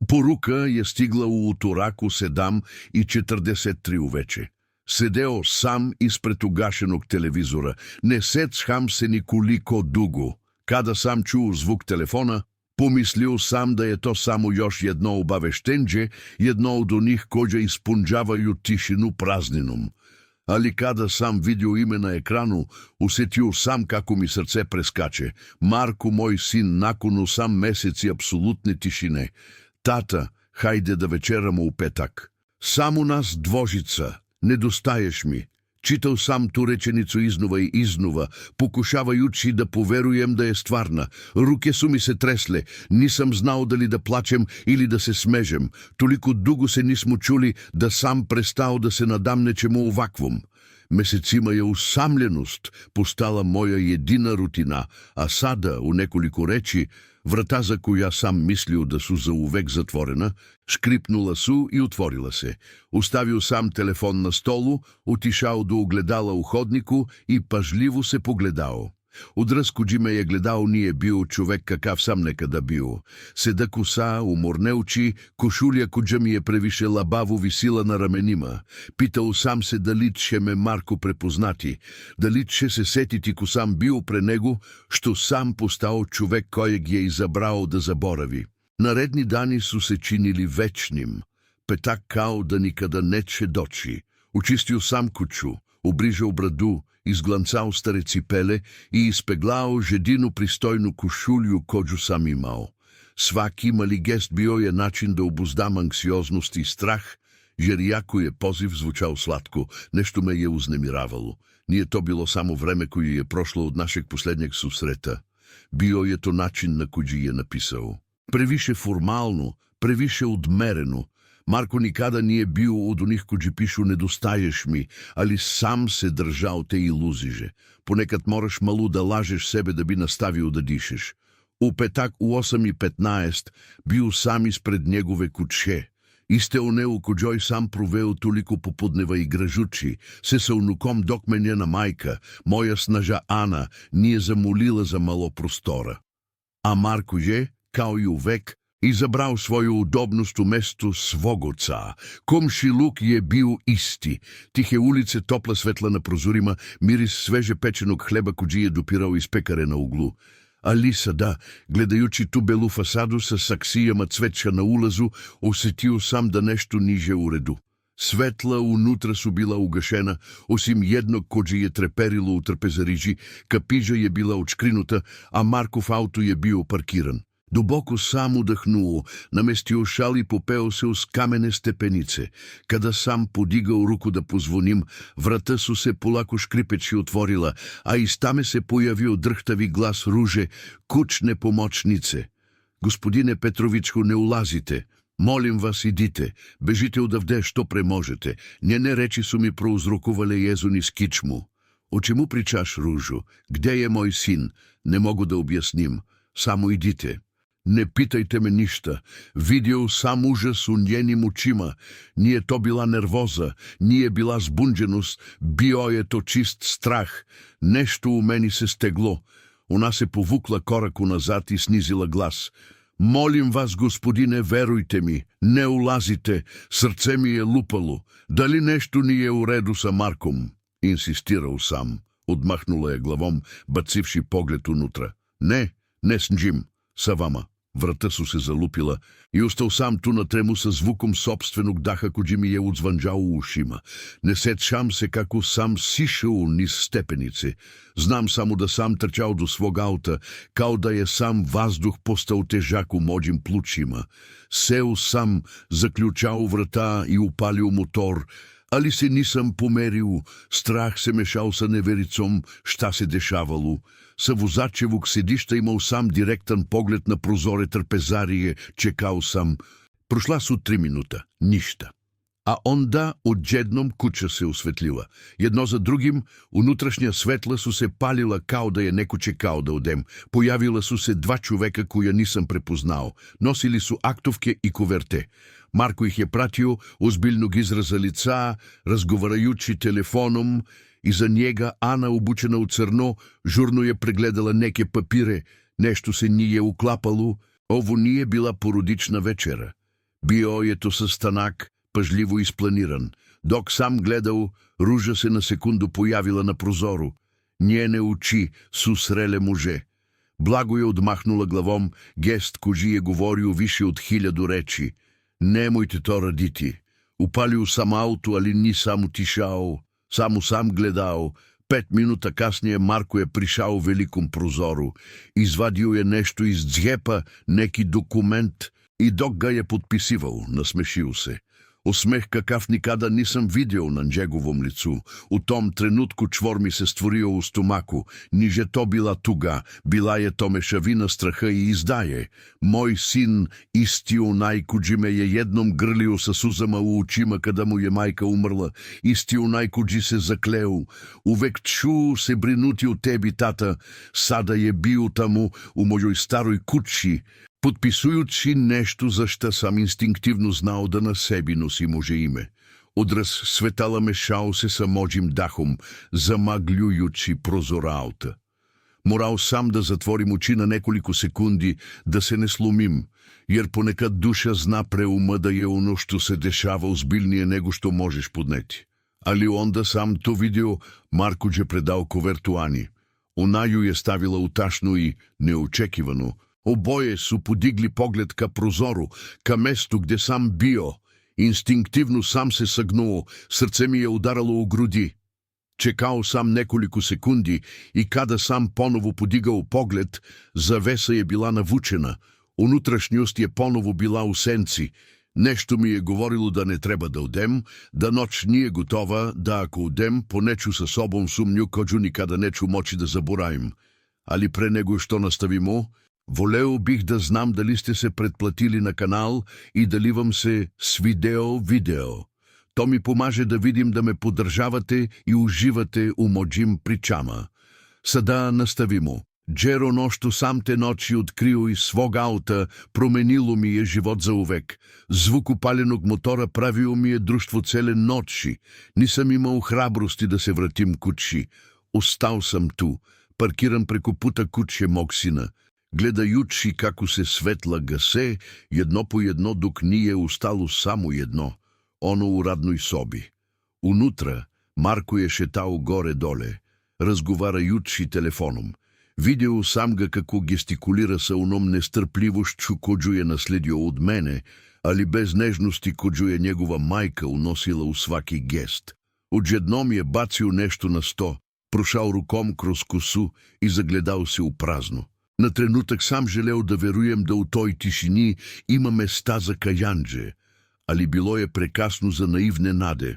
Порука je stigla u utorak u 7:43 uveče. Седео сам ispred ugašenog televizora, ne sećam se nikoliko dugo. Kada sam čuo zvuk telefona, pomislio sam da je to samo još jedno obaveštenje, jedno od onih koja ispunjavaju tišinu prazninom. Ali kada sam vidio ime na ekranu, osjetio sam kako mi srce preskače. Marko, moj sin, nakon 8 meseci apsolutne tišine. Tata, hajde da večeramo u petak. Samo nas dvojica, nedostaješ mi. Čitao sam tu rečenicu iznova i iznova, pokušavajući da poverujem da je stvarna. Ruke su mi se tresle, nisam znao da li da plačem ili da se smežem. Toliko dugo se nismo čuli da sam prestao da se nadam nečemu ovakvom. Mesecima je usamljenost postala moja jedina rutina, a sada, u nekoliko reči, vrata za koju ja sam mislio da su zauvek zatvorena, škripnula su i otvorila se. Ostavio sam telefon na stolu, otišao do ogledala u hodniku i pažljivo se pogledao. Od razkuđi me je gledao nije bio čovek kakav sam nekada bio. Седа коса, уморне очи, кошулja коđа mi je previše labavo visila na ramenima. Pitao sam se dali će me Marko prepoznati, dali će se setiti ko sam bio pre nego, što sam postao čovek kojeg je izabrao da zaboravi. Naredni dani su se činili večnim, petak kao da nikada neće doći. Očistio sam kuću, obrižao bradu, izglancao stare cipele i ispeglao jedinu pristojnu košulju kođu sam imao. Svaki mali gest bio je način da obuzdam anksioznost i strah, jer iako je poziv zvučao slatko, nešto me je uznemiravalo. Nije to bilo samo vreme koje je prošlo od našeg posljednjeg susreta. Bio je to način na koji je napisao. Previše formalno, previše odmereno. Marko nikada nije bio od onih koji pišu nedostaješ mi, ali sam se držao te iluzije. Ponekad moraš malo da lažeš sebe da bi nastavio da dišeš. U petak u 8:15 bio sam ispred njegove kuće. Iste one u kojoj sam proveo toliko popodneva igražući, se sa unukom dok me njena majka, moja snaža Ana, nije zamolila za malo prostora. A Marko je, kao i uvek, izabrao svoju udobnost u mestu svog oca. Komšiluk je bio isti. Tihe ulice, topla svetla na prozorima, miris sveže pečenog hleba kođi je dopirao iz pekare na uglu. Ali sada, gledajući tu belu fasadu sa saksijama cveća na ulazu, osjetio sam da nešto niže u redu. Svetla unutra su bila ugašena, osim jednog kođe je treperilo u trpezariži, kapiža je bila odškrinuta, a Markov auto je bio parkiran. Duboko sam udahnuo, namestio šal i popeo se uz kamene stepenice. Kada sam podigao ruku da pozvonim, vrata su se polako škripeći otvorila, a iz tame se pojavio drhtavi glas Ruže, kućne pomoćnice. Gospodine Petrovićku, ne ulazite. Molim vas, idite. Bežite odavde što pre možete. Njene reči su mi prouzrokovale jezun iz kičmu. O čemu pričaš, Ružo? Gde je moj sin? Ne mogu da objasnim. Samo idite. Ne pitajte me ništa. Vidio sam užas u njenim očima. Nije to bila nervoza, nije bila zbunđenost, bio je to čist strah. Nešto u meni se steglo. Ona se povukla korak unazad i snizila glas. Molim vas, gospodine, verujte mi, ne ulazite, srce mi je lupalo. Da li nešto nije u redu sa Markom? Insistirao sam. Odmahnula je glavom, bacivši pogled unutra. Ne snđim, sa vama. Vrata su se zalupila i ostao sam tu na tremu sa zvukom sopstvenog daha koji mi je udzvanđao u ušima. Ne sećam se kako sam sišao niz stepenice. Znam samo da sam trčao do svog auta, kao da je sam vazduh postao težak u mođim plućima. Seo sam, zaključao vrata i upalio motor, ali se nisam pomerio. Strah se mešao sa nevericom šta se dešavalo. Sa vozačevog sedišta imao sam direktan pogled na prozore trpezarije, čekao sam. Prošla su 3 minuta, ništa. A onda odjednom kuća se osvetlila. Jedno za drugim, unutrašnja svetla su se palila kao da je neko čekao da odem. Pojavila su se 2 čoveka koja nisam prepoznao. Nosili su aktovke i koverte. Marko ih je pratio, ozbiljnog izraza lica, razgovarajući telefonom. Iza njega Ana, obučena u crno, žurno je pregledala neke papire. Nešto se nije uklapalo. Ovo nije bila porodična večera. Био ето със станак, пъжливо изпланиран. Док сам гледал, ружа се на секунду появила на прозоро. Njene очи susrele муже. Благо je odmahнула главом, гест кожи е говорил више от 1000 речи. Немojte to raditi. Upalil sam auto, ali nisam utišao. Samo sam gledao. 5 minuta kasnije Marko je prišao velikom prozoru. Izvadio je nešto iz džepa, neki dokument, i dok ga je potpisival, nasmešil se. Osmeh kakav nikada nisam vidjel na njegovom licu. U tom trenutku čvor mi se stvorio u stomaku. Niže to bila tuga, bila je to mešavina straha i izdaje. Moj sin, isti onaj kuđi me je jednom grlio sa suzama u očima kada mu je majka umrla. Isti onaj kuđi se zakleo. Uvek ču se brinuti o tebi, tata. Sada je bio tamo u mojoj staroj kući. Подписуючи нещо, защо сам инстинктивно знал да на себе носи може име. Одраз светала мешал се самоджим дахом, замаглюючи прозоралта. Морал сам да затворим очи на неколико секунди, да се не сломим, jer ponekad душа зна преума да je ono što se dešava ozbiljnije nego što možeš podneti. Ali onda sam to vidio, Marko je predao kovertu Ani. Ona ju je stavila utašno i neočekivano. Oboje su podigli pogled ka prozoru, ka mestu gdje sam bio. Instinktivno sam se sagnuo, srce mi je udaralo u grudi. Čekao sam nekoliko sekundi i kada sam ponovo podigao pogled, zavesa je bila navučena. Unutrašnjost je ponovo bila u senci. Nešto mi je govorilo da ne treba da odem, da noć nije gotova, da ako odem, poneću sa sobom sumnju koju nikada neću moći da zaboravim. Ali pre nego što nastavimo, voleo bih da znam dali ste se pretplatili na kanal i dali vam se svideo video. To mi pomaže da vidim da me podržavate i uživate u mojim pričama. Sada nastavimo. Джеро нощо сам те ночи открил из свог аута, променило ми е живот за увек. Звук упаленog мотора правил ми е друштво целе ночи. Нисам имал храбрости да се вратим кучи. Остал съм ту, паркиран преко пута куче мог сина. Гледаючи како се светла гасе, едно по едно док ние остало само едно. Оно у радной соби. Унутра Марко е шетал горе-доле, разговараючи телефоном. Видео сам га како гестикулира са оном нестрпливошчу коđu je наследио од мене, али без нежности коđu je njegova majka уносила у сваки гест. Odjednom je bacio nešto na sto, prošao rukom kroz kosu i zagledao se u prazno. Na trenutak sam želeo da verujem da u toj tišini ima mesta za kajanđe, ali bilo je prekasno za naivne nade.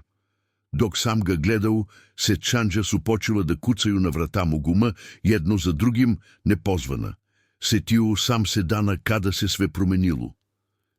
Dok sam ga gledao, sečanđa su počela da kucaju na vrata mu guma, jedno za drugim, nepozvana. Setio sam se dana kada se sve promenilo.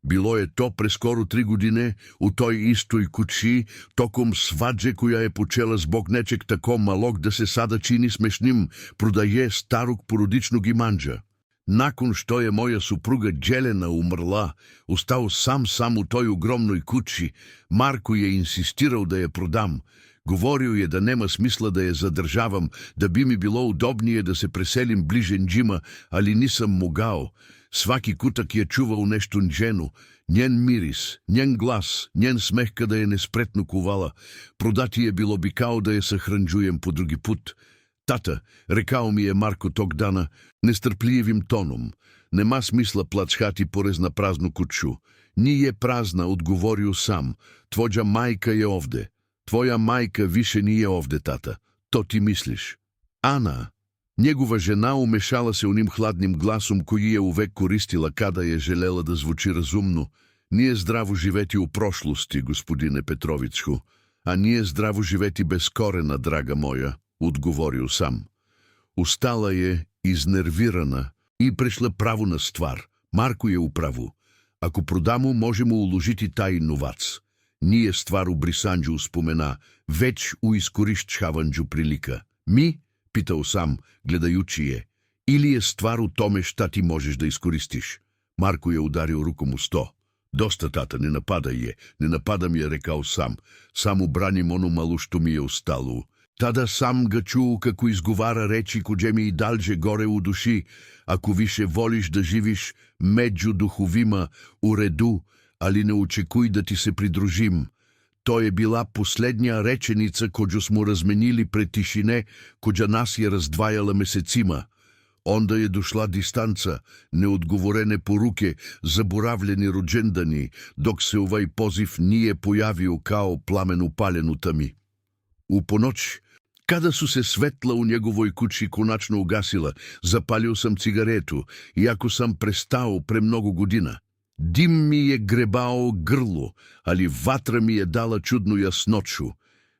Bilo je to pre skoro 3 godine, u toj istoj kući, tokom svađe koja je počela zbog nečeg tako malog da se sada čini smešnim, prodaje starog porodičnog imanđa. Nakon što je moja supruga Đelena umrla, ostao sam u toj ogromnoj kući, Marko je insistirao da je prodam. Govorio je da nema smisla da je zadržavam, da bi mi bilo udobnije da se preselim bliže njima, ali nisam mogao. Svaki kutak je čuvao nešto njeno, njen miris, njen glas, njen smeh kada je nespretno kuvala. Prodati je bilo bi kao da je sahranđujem po drugi put. Tata, rekao mi je Marko tog dana, nestrpljivim tonom, nema smisla plačkati porez na praznu kuću. Nije prazna, odgovorio sam, tvoja majka je ovde. Tvoja majka više nije ovde, tata. To ti misliš. Ana, njegova žena umešala se onim hladnim glasom koji je uvek koristila kada je želela da zvuči razumno. Nije zdravo živeti u prošlosti, gospodine Petroviću, a nije zdravo živeti bez korena, draga moja, odgovorio sam. Ustala je iznervirana i prešla pravo na stvar. Marko je u pravu. Ako prodamo, možemo uložiti taj novac. Nije stvar u brisanđu spomena, već u iskorišćavanđu prilika. Mi? Pitao sam, gledajući je. Ili je stvar u tome šta ti možeš da iskoristiš? Marko je udario rukom u sto. Dosta, tata, ne napadaj je. Ne napadam je, rekao sam. Samo branim ono malo što mi je ostalo. Tada sam ga čuo kako izgovara reči koje mi i dalje gore u duši. Ako više voliš da živiš među duhovima, u redu, али не очекуй да ти се придружим. То е била последня реченица, коđo smo разменили пред тишине, коđa нас je раздваяла месецима. Онда е дошла дистанца, неотговорене поруке, заборавljeni роđendani, dok se ovaj poziv nije pojavio kao plamen upaljen u tami. U ponoć, kada su se svetla u njegovoj kući konačno ugasila, zapalio sam cigaretu, iako sam prestao pre mnogo godina. Dim mi je grebao grlo, ali vatra mi je dala čudnu jasnoću.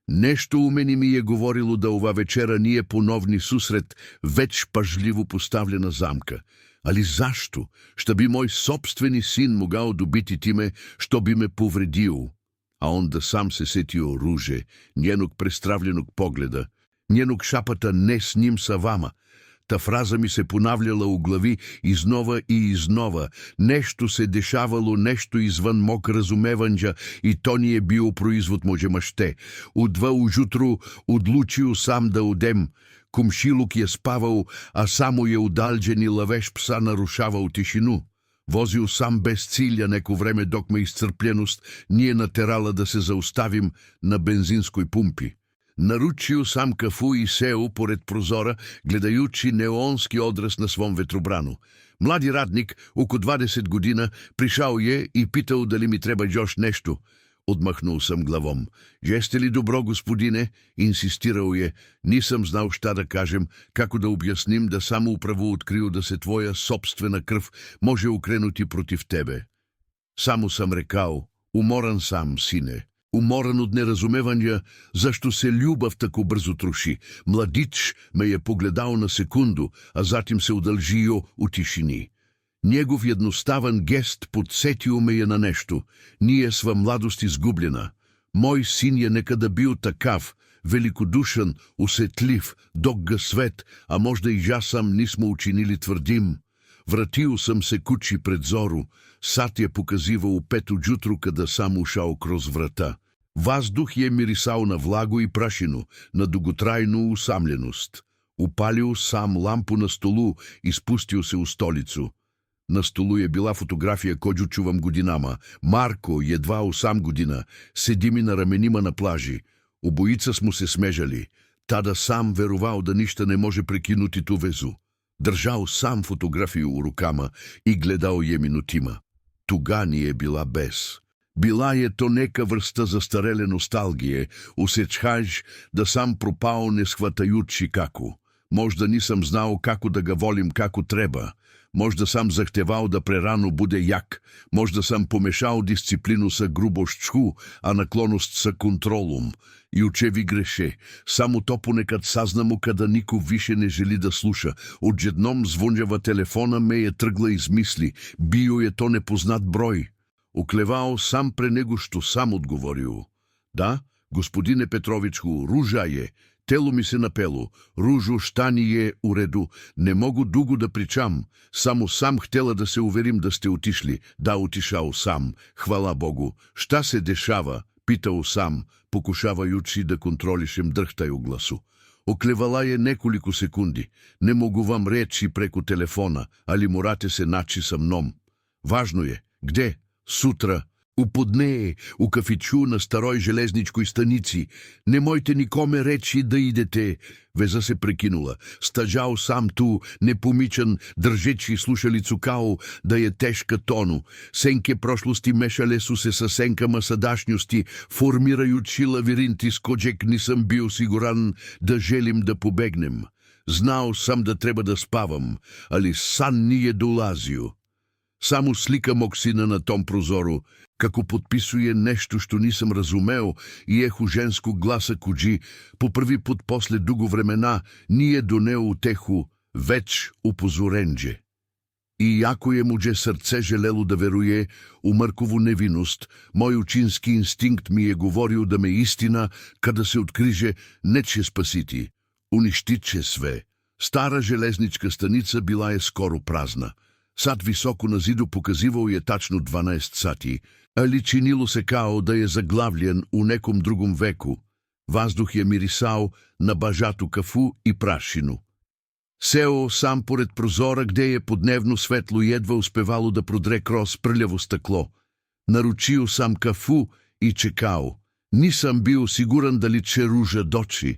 Nešto u meni mi je govorilo da ova večera nije ponovni susret, već pažljivo postavljena zamka. Ali zašto? Šta bi moj sopstveni sin mogao dobiti time što bi me povredio? A onda sam se setio ruže, njenog prestravljenog pogleda, njenog šapata ne s njim sa vama. Ta fraza mi se ponavljala u glavi iznova i iznova. Nešto se dešavalo, nešto izvan mog razumevanja i to nije bio proizvod moje mašte. U 2 ujutru odlučio sam da odem. Komšiluk je spavao, a samo je udalđeni laveš psa narušavao tišinu. Vozio sam bez cilja neko vreme dok me iscrpljenost nije naterala da se zaustavim na benzinskoj pumpi. Naručio sam kafu i seo pored prozora, gledajući neonski odraz na svom vetrobranu. Mladi radnik, oko 20 godina, prišao je i pitao da li mi treba još nešto. Odmahnuo sam glavom. Jeste li dobro, gospodine? Insistirao je. Nisam znao šta da kažem, kako da objasnim da sam upravo otkrio da se tvoja sopstvena krv može ukrenuti protiv tebe. Samo sam rekao, umoran sam, sine. Umoran od nerazumevanja zašto se ljubav tako brzo troši. Mladić me je pogledao na sekundu, a zatim se udalžio u tišini. Njegov jednostavan gest podsjetio me je na nešto. Nije sva mladost izgubljena. Moj sin je nekada bio takav, velikodušan, osjetljiv, dok ga svet, a možda i ja sam, nismo učinili tvrdim. Vratio sam se kući pred zoru. Sat je pokazivao u 5 ujutru kada sam ušao kroz vrata. Vazduh je mirisao na vlagu i prašinu, na dugotrajnu usamljenost. Upalio sam lampu na stolu i spustio se u stolicu. Na stolu je bila fotografija kođu čuvam godinama. Marko je 28 godina, sedi mi na ramenima na plaži. Obojica smo se smežali. Tada sam verovao da ništa ne može prekinuti tu vezu. Držao sam fotografiju u rukama i gledao je minutima. Tuga nije bila bes. Bila je to neka vrsta zastarele nostalgije, osjećaš da sam propao ne shvatajući kako. Možda nisam znao kako da ga volim kako treba. Možda sam zahtevao da prerano bude jak. Možda sam pomešao disciplinu sa grubošću, a naklonost sa kontrolom. I učevi greše. Samo to ponekad saznamo kada niko više ne želi da sluša. Odjednom zvonjava telefona me je trgla iz misli. Bio je to nepoznat broj. Oklevao sam pre nego što sam odgovorio. Da, gospodine Petroviću, ruža je. Telo mi se napelo. Ružo, šta nije u redu? Ne mogu dugo da pričam. Samo sam htjela da se uverim da ste otišli. Da, otišao sam. Hvala Bogu. Šta se dešava? Pitao sam, pokušavajući da kontrolišem drhtaj u glasu. Oklevala je nekoliko sekundi. Ne mogu vam reći preko telefona, ali morate se naći sa mnom. Važno je. Gde? Sutra. U podne, u kafiću na staroj železničkoj stanici. Nemojte nikome reći da idete. Veza se prekinula. Stađao sam tu, nepomičan, držeći slušalicu kao da je teška tonu. Senke prošlosti mešale su se sa senkama sadašnjosti, formirajući lavirint iz kođeg nisam bio siguran da želim da pobegnem. Znao sam da treba da spavam, ali san nije dolazio. Samo slika mog sina na tom prozoru, kako potpisuje nešto što nisam razumeo i eho ženskog glasa kuđi, po prvi put posle dugo vremena nije doneo utehu, već upozorenje. I jako je muđe srce želelo da veruje u Markovu nevinost, moj učinski instinkt mi je govorio da me istina, kada se otkriže, neće spasiti. Uništit će sve. Stara železnička stanica bila je skoro prazna. Sat visoko na zidu pokazivao je tačno 12 sati, ali činilo se kao da je zaglavljen u nekom drugom veku. Vazduh je mirisao na bažatu kafu i prašinu. Seo sam pored prozora gde je podnevno svetlo jedva uspevalo da prodre kroz prljavo staklo. Наручил сам кафу и чекал. Nisam bio siguran dali će Ruža doći.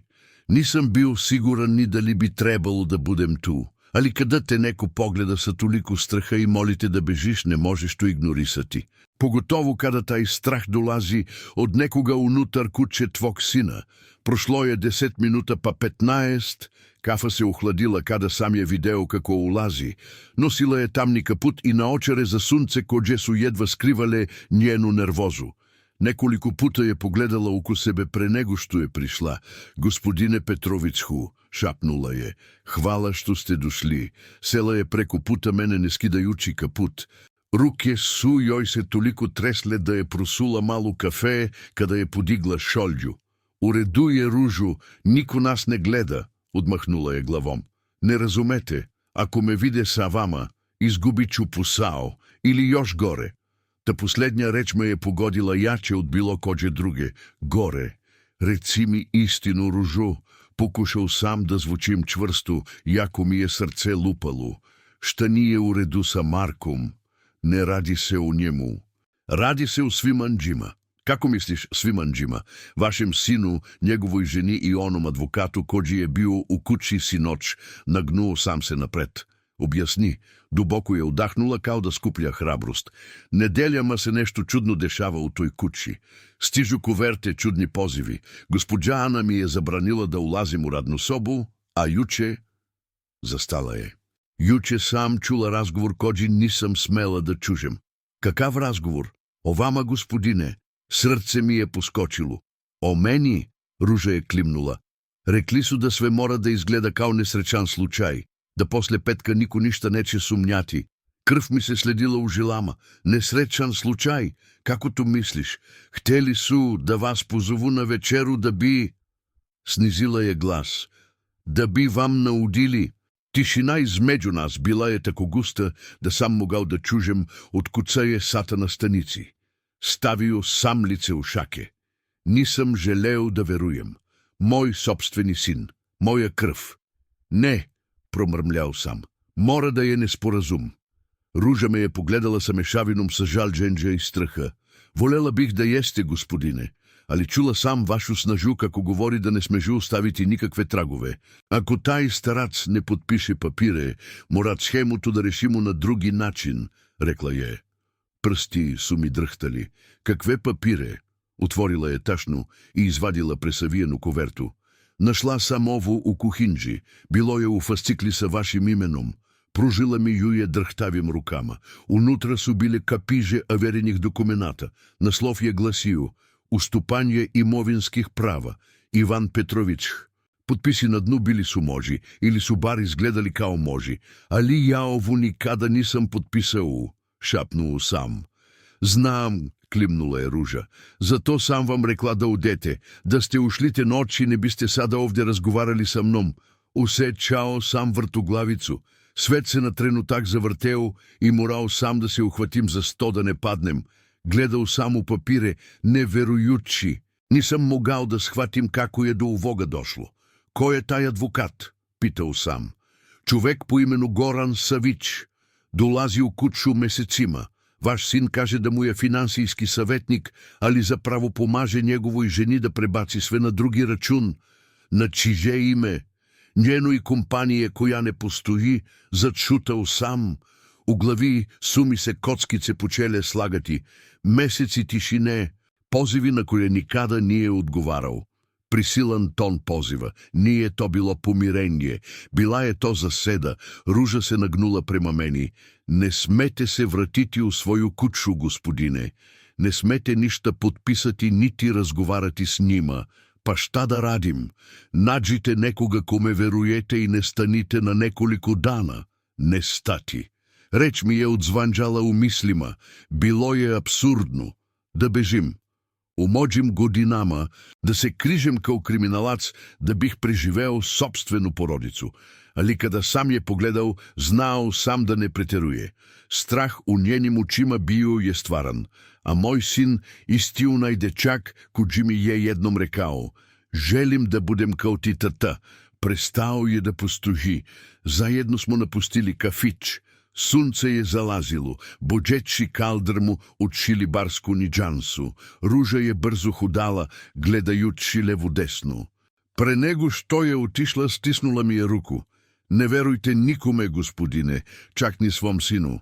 Nisam bio siguran ni dali bi trebalo da budem tu. Ali kada te neko pogleda sa toliko straha i molite da bežiš, ne možeš to ignorisati. Pogotovo kada taj strah dolazi od nekoga unutar kuće tvog sina. Prošlo je 10 minuta pa 15, kafa se uhladila kada sam je video kako ulazi. Nosila je tamni kaput i naočare za sunce koje su jedva skrivale njenu nervozu. Nekoliko puta je pogledala oko sebe pre nego što je prišla. Gospodine Petroviću, šapnula je, hvala što ste došli. Sela je preko puta mene ne skidajući kaput. Ruke su joj se toliko tresle da je prosula malu kafe kada je podigla šolju. U redu je, Ružu, niko nas ne gleda, odmahnula je glavom. Ne razumete, ako me vide sa vama, izgubit ću posao ili još gore. Ta posljednja reč me je pogodila jače od bilo koje druge. Gore. Reci mi istinu, Ružu. Pokušao sam da zvučim čvrsto, jako mi je srce lupalo. Šta nije u redu sa Markom? Ne radi se o njemu. Radi se o svim anđima. Kako misliš svim anđima? Vašem sinu, njegovoj ženi i onom advokatu koji je bio u kući sinoć. Nagnuo sam se napred. Objasni. Duboko je udahnula kao da skuplja hrabrost. Nedeljama se nešto čudno dešava u toj kući. Stižu kuverte, čudni pozivi. Gospođa Ana mi je zabranila da ulazim u radnu sobu, a juče... Zastala je. Juče sam čula razgovor koji nisam smela da čužem. Kakav razgovor? O vama, gospodine. Srce mi je poskočilo. O meni? Ruža je klimnula. Rekli su da sve mora da izgleda kao nesrećan slučaj. Da posle petka niko ništa neće sumnjati. Krv mi se sledila u žilama. Nesrećan slučaj. Kako to misliš? Hteli su da vas pozovu na večeru da bi... Snizila je glas. Da bi vam naudili. Tišina između nas bila je tako gusta da sam mogao da čužem od kucaje sata na stanici. Stavio sam lice u šake. Nisam želeo da verujem. Moj sopstveni sin. Moja krv. Ne, promrmljao sam. Mora da je nesporazum. Ruža me je pogledala sa mešavinom sa žalđenja i straha. Volela bih da jeste, gospodine, ali čula sam vašu snažu kako govori da ne smežu ostaviti nikakve tragove. Ako taj starac ne potpiše papire, morat schemu to da rešimo na drugi način, rekla je. Prsti su mi drhtali. Kakve papire? Otvorila je tašnu i izvadila presavijenu kovertu. Našla sam ovo u kuhinđi. Bilo je u fascikli sa vašim imenom. Pružila mi ju je drhtavim rukama. Unutra su bile kapiže averenih dokumenata. Naslov je glasio Ustupanje imovinskih prava. Ivan Petrović. Potpisi na dnu bili su moži, ili su bar izgledali kao moži. Ali ja ovu nikada nisam potpisao, šapnuo sam. Znam, klimnula je Ruža. Zato sam vam rekla da odete. Da ste ušli te noći, ne biste sada ovdje razgovarali sa mnom. Usećao sam vrtoglavicu. Svet se na trenutak zavrteo i morao sam da se uhvatim za sto da ne padnem. Gledao sam u papire, ne verujući. Nisam mogao da shvatim kako je do ovoga došlo. Ko je taj advokat? Pitao sam. Čovek po imenu Goran Savić. Dolazi u kuću mesecima. Vaš sin kaže da mu je finansijski savjetnik, ali zapravo pomaže njegovoj ženi da prebaci sve na drugi račun. Na čiže ime. Njenoj kompanije koja ne postoji, začutao sam. U glavi su mi se kockice počele slagati. Meseci tišine, pozivi na koje nikada nije odgovarao. Prisilan ton poziva. Nije to bilo pomirenje. Bila je to zaseda. Ruža se nagnula prema meni. Ne smete se vratiti u svoju kuću, gospodine. Ne smete ništa potpisati niti razgovarati s njima. Pa šta da radim? Nađite nekoga kome verujete i ne stanite na nekoliko dana. Ne stati. Reč mi je odzvanđala u mislima. Bilo je apsurdno. Da bežim. U mođim godinama da se križem kao kriminalac da bih preživeo sopstvenu porodicu. Ali kada sam je pogledao, znao sam da ne preteruje. Strah u njenim očima bio je stvaran. A moj sin, isti onaj dečak koji mi je jednom rekao, želim da budem kao ti tata, prestao je da postoji. Zajedno smo napustili kafić. Sunce je залазило, боджечи калдър му от шилибарско ниджансо, ружа е бързо ходала, гледаючи лево-десно. Пре него що е отишла, стиснула ми е руку. Не веруйте никоме, господине, чак ни свом сину.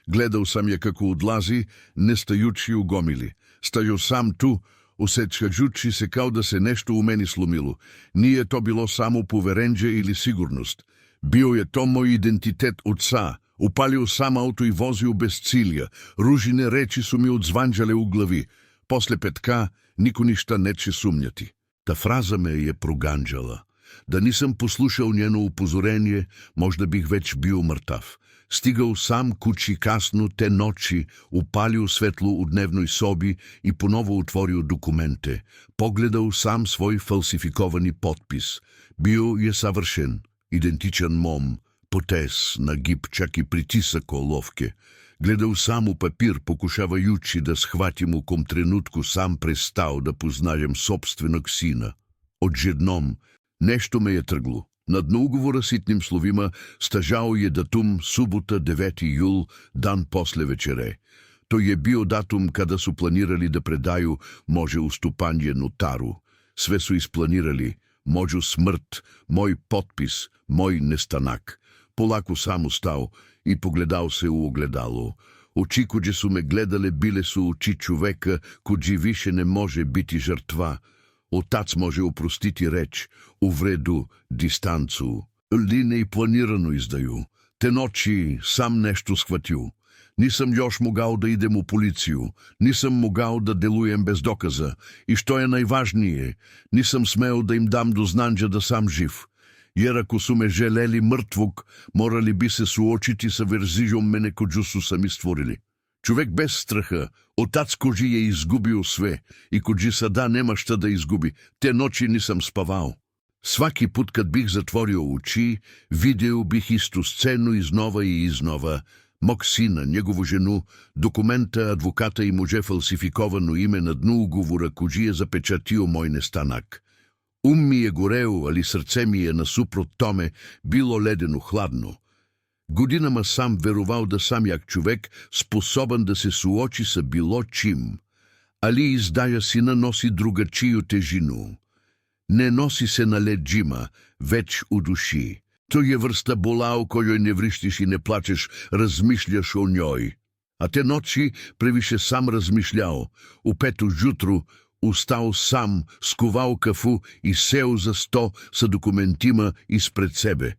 Гледал sam je kako odlazi, ne stajući u gomili. Staju sam tu, osjećajući se kao da se nešto u meni slomilo. Nije to bilo samo poverenje ili sigurnost. Bio je to moj identitet otca. Upalio sam auto i vozio bez cilja. Ružine reči su mi odzvanđale u glavi. Posle petka niko ništa neće sumnjati. Ta fraza me je proganđala. Da nisam poslušao njeno upozorenje, možda bih već bio mrtav. Stigao sam kući kasno te noći, upalio svetlo u dnevnoj sobi i ponovo otvorio dokumente. Pogledao sam svoj falsifikovani potpis. Bio je savršen, identičan mom, potez, nagib, čak i pritisak olovke. Gledao sam u papir, pokušavajući da shvatim u kom trenutku sam prestao da poznajem собственog sina. Odjednom, nešto me je trglo. Na dnu ugovora sitnim slovima stažao je datum subota 9. jul, dan posle večere. To je bio datum kada su planirali da predaju može ustupanje notaru. Sve su isplanirali, možu smrt, moj potpis, moj nestanak. Polako sam ustao i pogledao se u ogledalo. Oči kođe su me gledale bile su oči čoveka kođi više ne može biti žrtva. Otac može oprostiti reč, uvredu, distancu. Ljudi ne i planirano izdaju. Te noći sam nešto shvatio. Nisam još mogao da idem u policiju. Nisam mogao da delujem bez dokaza. I što je najvažnije, nisam smeo da im dam do znanja da sam živ. Jer ako su me želeli mrtvog, morali bi se suočiti sa verzijom mene kođu su sami stvorili. Човек без страха, отац коđi je izgubio sve i коđi sada nema šta da izgubi. Te noći nisam spavao. Svaki put kad bih zatvorio oči, video bih istu scenu iznova i iznova. Mog sina, njegovu ženu, dokumenta, advokata i može falsifikovano ime na dnu ugovora коđi je zapečatio moj nestanak. Mi je goreo, ali srce mi je nasuprot tome bilo ledeno hladno. Godinama sam verovao da sam jak човек sposoban da se suoči sa bilo čim, ali izdaja sina nosi drugačiju težinu. Ne nosi se na leđima, već u duši. To je vrsta bola u kojoj ne vrištiš i ne plačeš, razmišljaš o njoj. A te noći previše sam razmišljao. U 5 ujutru ustao sam, skuvao kafu i seo za sto sa dokumentima ispred sebe.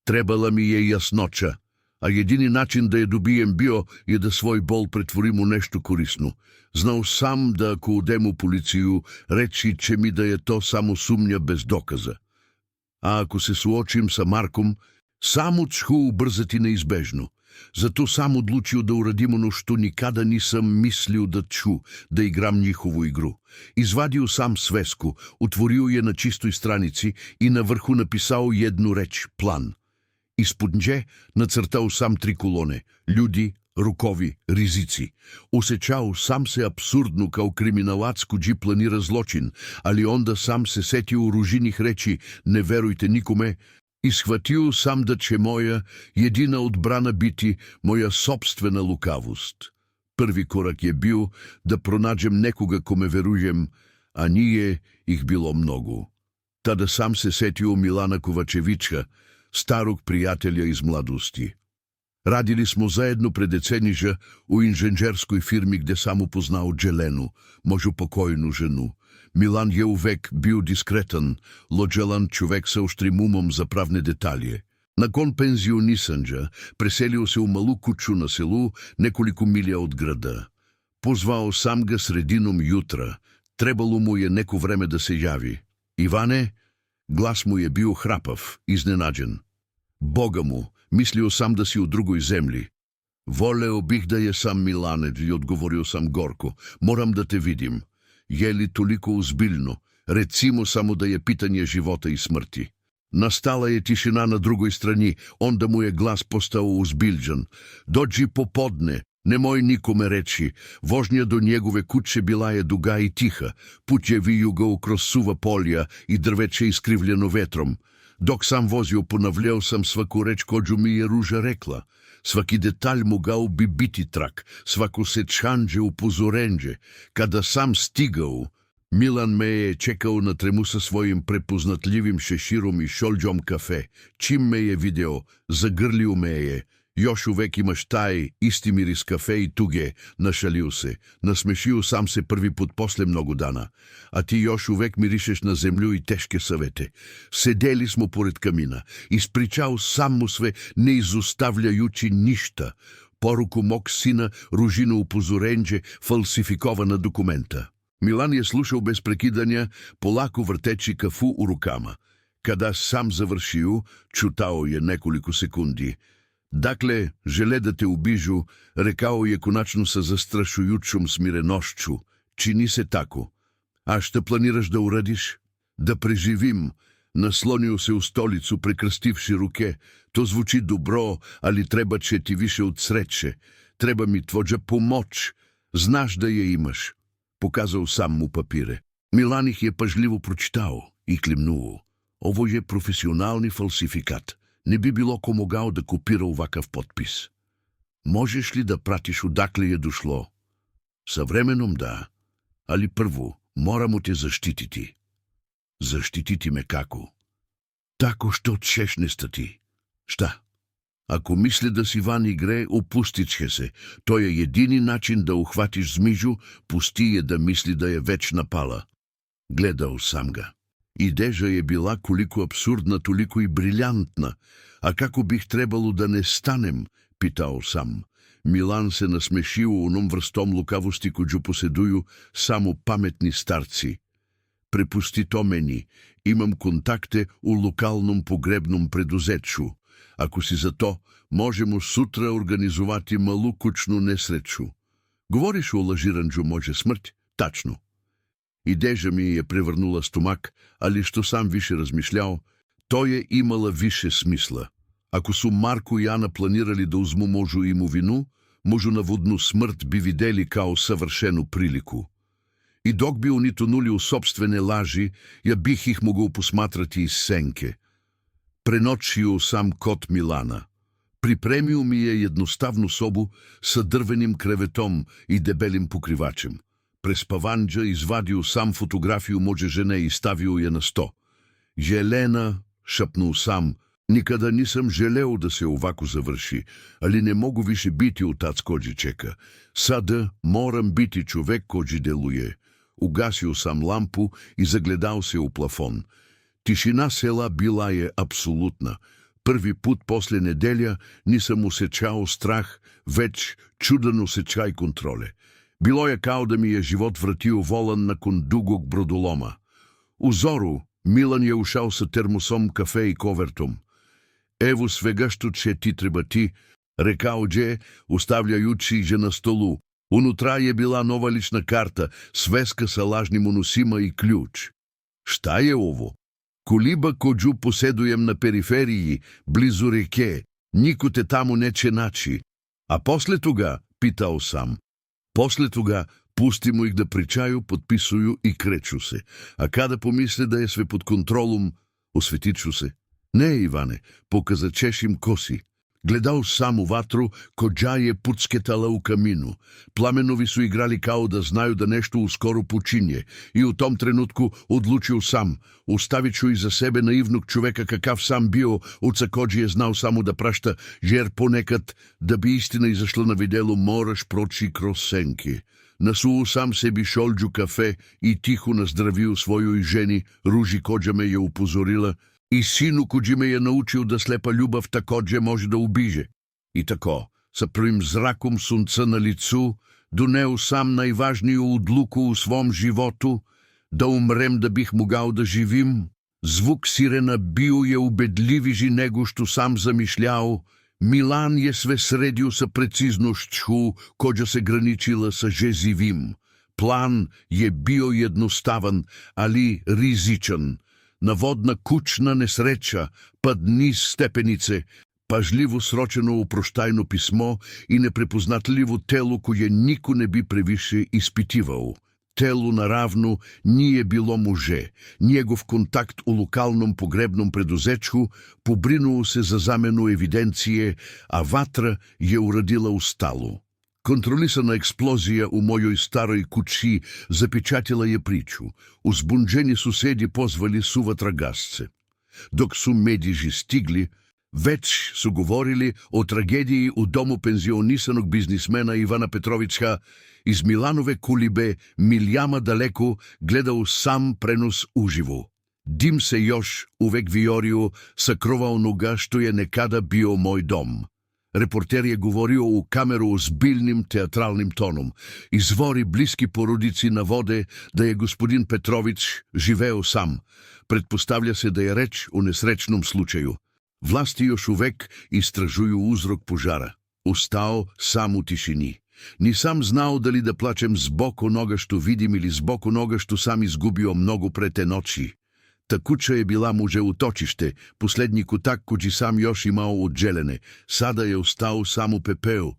Trebala mi je jasnoća, a jedini način da je dobijem bio je da svoj bol pretvorim u nešto korisno. Znao sam da ako odem u policiju, reći će mi da je to samo sumnja bez dokaza. A ako se suočim sa Markom, samo ću ubrzati neizbežno. Zato sam odlučio da uradim ono što nikada nisam mislio da ću, da igram njihovu igru. Izvadio sam svesku, otvorio je na čistoj stranici i na vrhu napisao jednu reč, plan. Ispod nje nacrtao sam 3 kolone, ljudi, rukovi, rizici. Osjećao sam se apsurdno kao kriminalac kođi planira zločin, ali onda sam se setio ružinih reči, ne verujte nikome, i shvatio sam da će moja jedina odbrana biti moja sopstvena lukavost. Prvi korak je bio da pronađem nekoga kome verujem, a nije ih bilo mnogo. Tada sam se setio Milana Kovačevića, starog prijatelja iz mladosti. Radili smo zajedno pred deceniža u inženjerskoj firmi gde sam upoznao Đelenu, moju pokojnu ženu. Milan je uvek bio diskretan, lođalan човек sa oštrim umom za pravne detalje. Nakon penzionisanđa preselio se u malu kuću na selu nekoliko milja od grada. Pozvao sam ga sredinom jutra. Trebalo mu je neko vreme da se javi. Ivane? Glas mu je bio hrapav, iznenađen. Boga mu, mislio sam da si u drugoj zemlji. Voleo bih da je sam Milane, i odgovorio sam gorko. Moram da te vidim. Je li toliko uzbiljno? Recimo samo da je pitanje života i smrti. Nastala je tišina na drugoj strani, onda mu je glas postao uzbiljan. Dođi popodne, nemoj nikome reći. Vožnja do njegove kuće bila je duga i tiha. Put je vijugao kroz suva polja i drveće iskrivljeno vetrom. Dok sam vozio, ponavljao sam svaku reč kođu mi je ruža rekla. Svaki detalj mogao bi biti trak, svako sečanđe upozorenđe. Kada sam stigao, Milan me je čekao na tremu sa svojim prepoznatljivim šeširom i šoljđom kafe. Čim me je video, zagrlio me je. Još uvek imaš taj isti miris kafe i tuge, našalio se. Nasmešio sam se prvi put posle mnogo dana. A ti još uvek mirišeš na zemlju i teške savete. Sedeli smo pored kamina. Ispričao sam mu sve, ne izostavljajući ništa. Poruku mog sina, ružino upozorenđe, falsifikovana dokumenta. Milan je slušao bez prekidanja, polako vrteći kafu u rukama. Kada sam završio, čutao je nekoliko sekundi. Dakle, žele da te ubižu, rekao je konačno sa zastrašujućom smirenošću. Čini se tako. A šta planiraš da uradiš? Da preživim. Naslonio se u stolicu, prekrstivši ruke. To zvuči dobro, ali treba će ti više od sreće. Treba mi tvoja pomoć. Znaš da je imaš. Pokazao sam mu papire. Milan ih je pažljivo pročitao i klimnuo. Ovo je profesionalni falsifikat. Ne bi bilo ko mogao da kopira ovakav potpis. Možeš li da pratiš odakle je došlo? Sa vremenom da, ali prvo moramo te zaštititi. Zaštititi me kako? Tako što ćeš nestati. Šta? Ako misli da si van igre, opustit će se. To je jedini način da uhvatiš zmižu, pusti je da misli da je već napala. Gledao sam ga. Ideja je bila koliko apsurdna, toliko i briljantna. A kako bih trebalo da ne stanem, pitao sam. Milan se nasmešio onom vrstom lukavosti koju poseduju samo pametni starci. Prepusti to meni. Imam kontakte u lokalnom pogrebnom preduzeću. Ako si za to, možemo sutra organizovati malu kućnu nesreću. Govoriš o lažiranđu može smrt? Tačno. Ideja mi je prevrnula stomak, ali što sam više razmišljao, to je imala više smisla. Ako su Marko i Ana planirali da uzmu možu imovinu, možu navodnu smrt bi videli kao savršenu priliku. I dok bi oni tonuli u sopstvene laži, ja bih ih mogao posmatrati iz senke. Prenoćio sam kod Milana. Pripremio mi je jednostavnu sobu sa drvenim krevetom i debelim pokrivačem. Prespavanđa izvadio sam fotografiju moje žene i stavio je na sto. Jelena, šapnuo sam, nikada nisam želeo da se ovako završi, ali ne mogu više biti otac koji čeka. Sada moram biti čovek koji deluje. Ugasio sam lampu i zagledao se u plafon. Tišina sela bila je apsolutna. Prvi put posle nedelja nisam osjećao strah, već čudan osjećaj kontrole. Bilo je kao da mi je život vratio volan nakon dugog brodoloma. U zoru Milan je ušao sa termosom kafe i kovertom. Evo svega što će ti trebati, rekao je, ustavljajući je na stolu. Unutra je bila nova lična karta, sveska sa lažnim unusima i ključ. Šta je ovo? Koliba koju posedujem na periferiji, blizu reke. Niko te tamo neće naći. A posle toga, pitao sam. Posle toga pustimo ih da pričaju, potpisuju i kreću se. A kada pomisle da je sve pod kontrolom, osvetit ću se. Ne, Ivane, pokazat ćeš im kosi. Gledao sam u vatru, kođa je pucketala u kaminu. Plamenovi su igrali kao da znaju da nešto uskoro počinje. I u tom trenutku odlučio sam. Ostavit ću iza sebe naivnog čoveka kakav sam bio, oca koji je znao samo da prašta, jer ponekad, da bi istina izašla na videlo, moraš proći kroz senke. Nasuo sam sebi šoljđu kafe i tiho nazdravio svojoj ženi, Ruži kođa me je upozorila, i sinu koji me je naučio da slepa ljubav također može da ubiže. I tako, sa prvim zrakom sunca na licu, doneo sam najvažniju odluku u svom životu, da umrem da bih mogao da živim. Zvuk sirena bio je ubedljiviži nego što sam zamišljao. Milan je sve sredio sa preciznošću koja se graničila sa žezivim. Plan je bio jednostavan, ali rizičan. Navodna kućna nesreća, pad niz stepenice, pažljivo sročeno uproštajno pismo i neprepoznatljivo telo koje niko ne bi previše ispitivao. телу наравно nije bilo muže. Njegov kontakt u lokalnom pogrebnom preduzečku pobrinuo se za zamenu evidencije, a vatra je uradila u stalu. Kontrolisana eksplozija u mojoj staroj kući zapečatila je priču. Uzbunđeni susedi pozvali su vatrogasce. Dok su mediži stigli, već su govorili o tragediji u domu penzionisanog biznismena Ivana Petrovića iz Milanove Kulibe, miljama daleko, gledao sam prenos uživo. Dim se još uvek viorio sa krova onoga što je nekada bio moj dom. Reporter je govorio u kameru s biljnim teatralnim tonom. Izvori bliski porodici navode da je gospodin Petrović živeo sam. Pretpostavlja se da je reč o nesrećnom slučaju. Vlasti još uvek istražuju uzrok požara. Ostao sam u tišini. Nisam znao da li da plačem zbog onoga što vidim ili zbog onoga što sam izgubio mnogo pre te noći. Ta kuća je bila muže utočište, poslednji kutak koji sam još imao od želene. Sada je ostao sam u pepeu.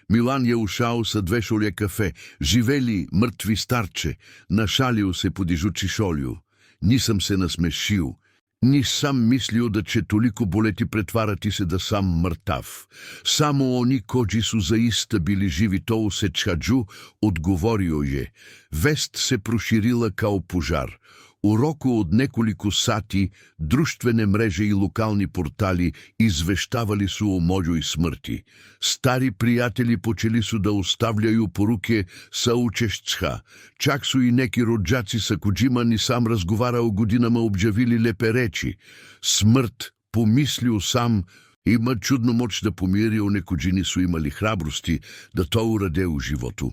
Milan je ušao sa 2 šolje kafe. Živeli mrtvi starče. Našalio se podižući šolju. Nisam se nasmešio. Nisam mislio da će toliko boleti pretvarati se da sam mrtav. Samo oni koji su zaista bili živi to osjećaju, odgovorio je. Vest se proširila kao požar. U roku od nekoliko sati društvene mreže i lokalni portali izveštavali su o mojoj smrti. Stari prijatelji počeli su da ostavljaju poruke saučešća. Čak su i neki rođaci sa kojima nisam razgovarao godinama objavili lepe reči. Smrt, pomislio sam, ima čudnu moć da pomiri one koji nisu imali hrabrosti da to urade u životu.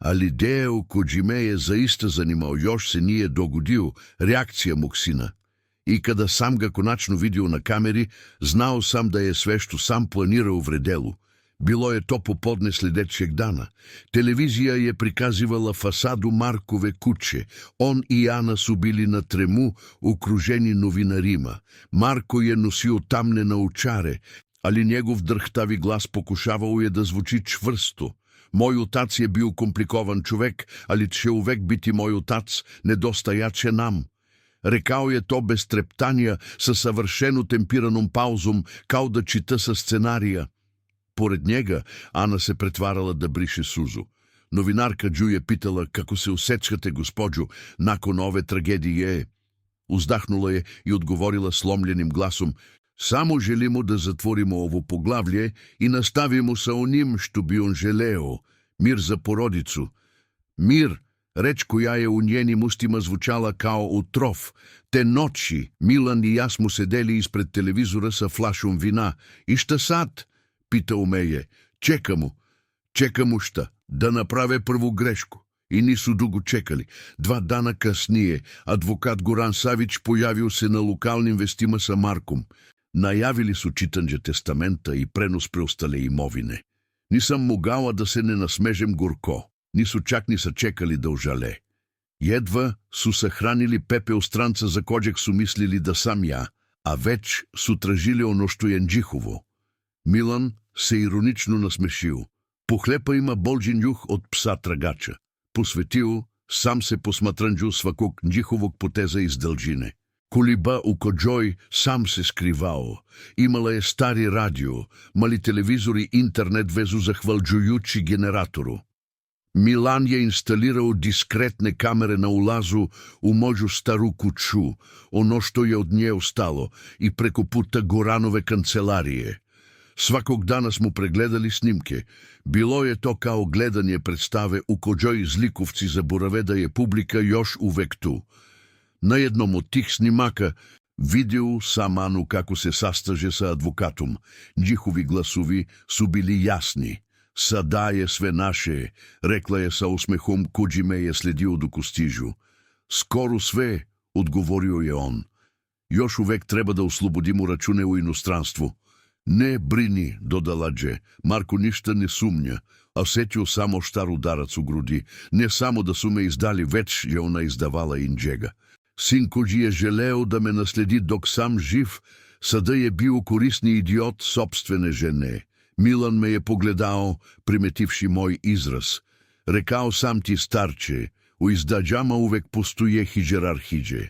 Ali deo koji me je zaista zanimao još se nije dogodio, reakcija mog sina. I kada sam ga konačno vidio na kameri, znao sam da je sve što sam planirao vredelo. Bilo je to popodne sljedećeg dana. Televizija je prikazivala fasadu Markove kuće. On i Ana su bili na tremu, okruženi novinarima. Marko je nosio tamne naučare, ali njegov drhtavi glas pokušavao je da zvuči čvrsto. Moj otac je bio komplikovan čovek, ali će uvek biti moj otac, nedostajaće nam. Rekao je to bez treptanja, sa savršeno tempiranom pauzom, kao da čita sa scenarija. Pored njega, Ana se pretvarala da briše suzu. Novinarka Đu je pitala kako se osjećate, gospođo, nakon ove tragedije. Uzdahnula je i odgovorila slomljenim glasom: samo želimo da zatvorimo ovo poglavlje i nastavimo sa onim što bi on želeo. Mir za porodicu. Mir, reč koja je u njenim ustima zvučala kao otrov. Te noći Milan i ja smo sedeli ispred televizora sa flašom vina. I šta sad? Pitao me je. Čekamo šta? Da naprave prvu grešku. I nisu dugo čekali. 2 dana kasnije advokat Goran Savić pojavio se na lokalnim vestima sa Markom. Najavili su čitanje testamenta i prenos preostale imovine. Nisam mogao da se ne nasmežem gorko. Nisu čak ni sačekali da ožale. Jedva su sahranili pepeo stranca za kojeg su mislili da sam ja, a već su tražili ono što je njihovo. Milan se ironično nasmešio. Pohlepa ima bolđi njuh od psa tragača. Posvetio sam se posmatranju svakog njihovog poteza iz daljine. Kuliba u kojoj sam se skrivao. Imala je stari radio, mali televizor i internet vezu zahvaljujući generatoru. Milan je instalirao diskretne kamere na ulazu u moju staru kuću, ono što je od nje ostalo, i preko puta Goranove kancelarije. Svakog dana smo pregledali snimke. Bilo je to kao gledanje predstave u kojoj zlikovci zaborave da je publika još uvek tu. Na jednom od tih snimaka vidio sam Anu kako se sastaže sa advokatom. Njihovi glasovi su bili jasni. Sada je sve naše, rekla je sa osmehom koji me je sledio dok stižu. Skoro sve, odgovorio je on. Još uvek treba da oslobodimo račune u inostranstvu. Ne brini, dodala Dže. Marko ništa ne sumnja, a osjetio samo štar udarac u grudi. Ne samo da su me izdali, već je ona izdavala i njega. Sin koji je želeo da me nasledi dok sam živ, sada je bio korisni idiot sopstvene žene. Milan me je pogledao, primetivši moj izraz. Rekao sam ti, starče, Уиздаджама увек постоje хиджерархидже.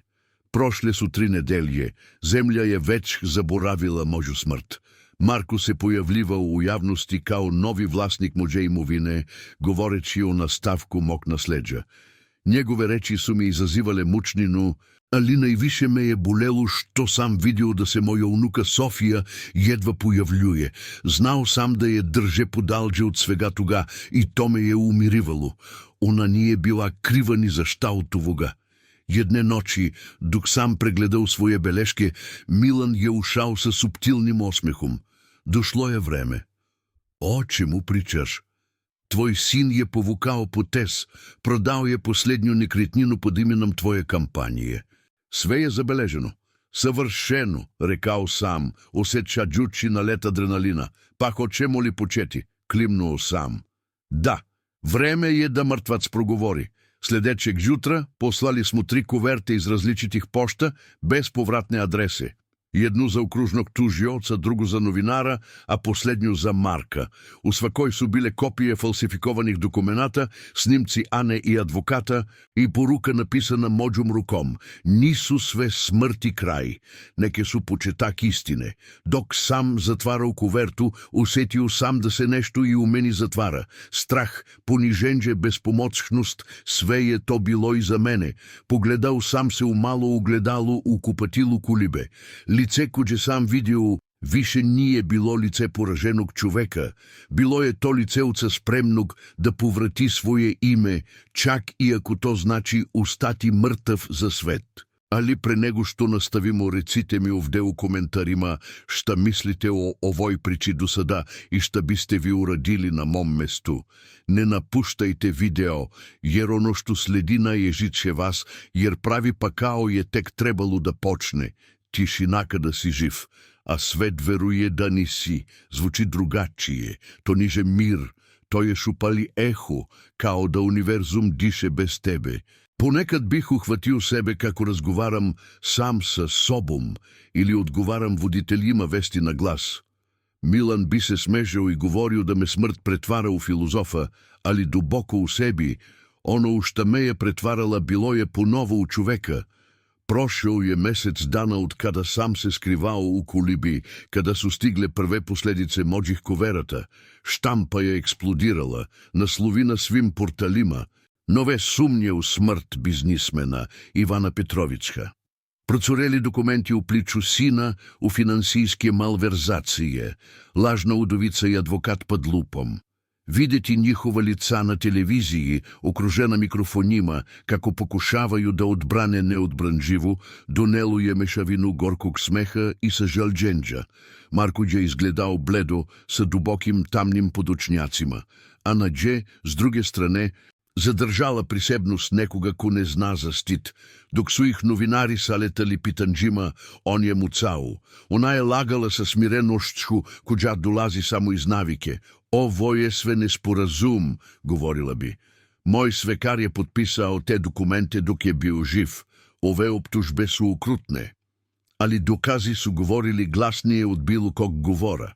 Прошле су 3 неделje, земля je več zaboravila možu smrt. Marko se pojavljivao u javnosti kao novi vlasnik mođe imovine, govoreći o nastavku mog nasleđa. Njegove reči su mi izazivale mučninu, ali najviše me je bolelo što sam vidio da se moja unuka Sofija jedva pojavljuje. Znao sam da je drže podalđe od svega toga i to me je umirivalo. Ona nije bila kriva ni za šta od toga. Jedne noći, dok sam pregledao svoje beleške, Milan je ušao sa suptilnim osmehom. Došlo je vreme. O čemu pričaš? Tvoj sin je povukao potez, prodao je posljednju nekretninu pod imenom tvoje kampanije. Sve je zabeleženo. Savršeno, rekao sam, osjećajući nalet adrenalina. Pa hoćemo li početi? Klimnuo sam. Da, vreme je da mrtvac progovori. Sljedećeg jutra poslali smo 3 kuverte iz različitih pošta bez povratne adrese. Jednu za okružnog tužioca, drugu za novinara, a posljednju za Marka. U svakoj su bile kopije falsifikovanih dokumenata, snimci Ane i advokata i poruka napisana mođom rukom. Nisu sve smrti kraj. Neke su početak istine. Dok sam zatvarao kuvertu, osjetio sam da se nešto i u meni zatvara. Strah, poniženje, bespomoćnost, sve je to bilo i za mene. Pogledao sam se u malo ugledalo u kupatilu kulibe. Lice koje sam vidio više nije bilo lice poraženog čoveka. Bilo je to lice spremnog da povrati svoje ime, čak i ako to znači ostati mrtav za svet. Ali pre nego što nastavimo, recite mi ovdje u komentarima šta mislite o ovoj priči do sada i šta biste vi uradili na mom mestu. Ne napuštajte video, jer ono što sledi naježit će vas, jer pravi pakao je tek trebalo da počne. Tišina kada si živ, a svet veruje da nisi, zvuči drugačije, to niže mir, to je šupali eho, kao da univerzum diše bez tebe. Ponekad bih uhvatio sebe kako razgovaram sam sa sobom ili odgovaram voditeljima vesti na glas. Milan bi se smežao i govorio da me smrt pretvara u filozofa, ali duboko u sebi, ono u šta me je pretvarala bilo je ponovo u čoveka. Prošao je mesec dana od kada sam se skrivao u kulibi, kada su stigle prve posljedice mođih kuverata. Štampa je eksplodirala, naslovi na svim portalima. Nove sumnje u smrt biznismena Ivana Petrovića. Procureli dokumenti u pliču sina u finansijske malverzacije. Lažna udovica i advokat pod lupom. Vidjeti njihova lica na televiziji, okružena mikrofonima, kako pokušavaju da odbrane neodbranživu, donelo je mešavinu gorkog smeha i sažalđenja. Marko je izgledao bledo sa dubokim tamnim podočnjacima, a Nađe, s druge strane, zadržala prisebnost nekoga ko ne zna za stit. Dok su ih novinari saletali pitanđima, on je mucao. Ona je lagala sa smirenošću koja dolazi samo iz navike. Ovo je sve nesporazum, govorila bi. Moj svekar je potpisao te dokumente dok je bio živ. Ove optužbe su ukrutne. Ali dokazi su govorili glasnije od bilo kog govora.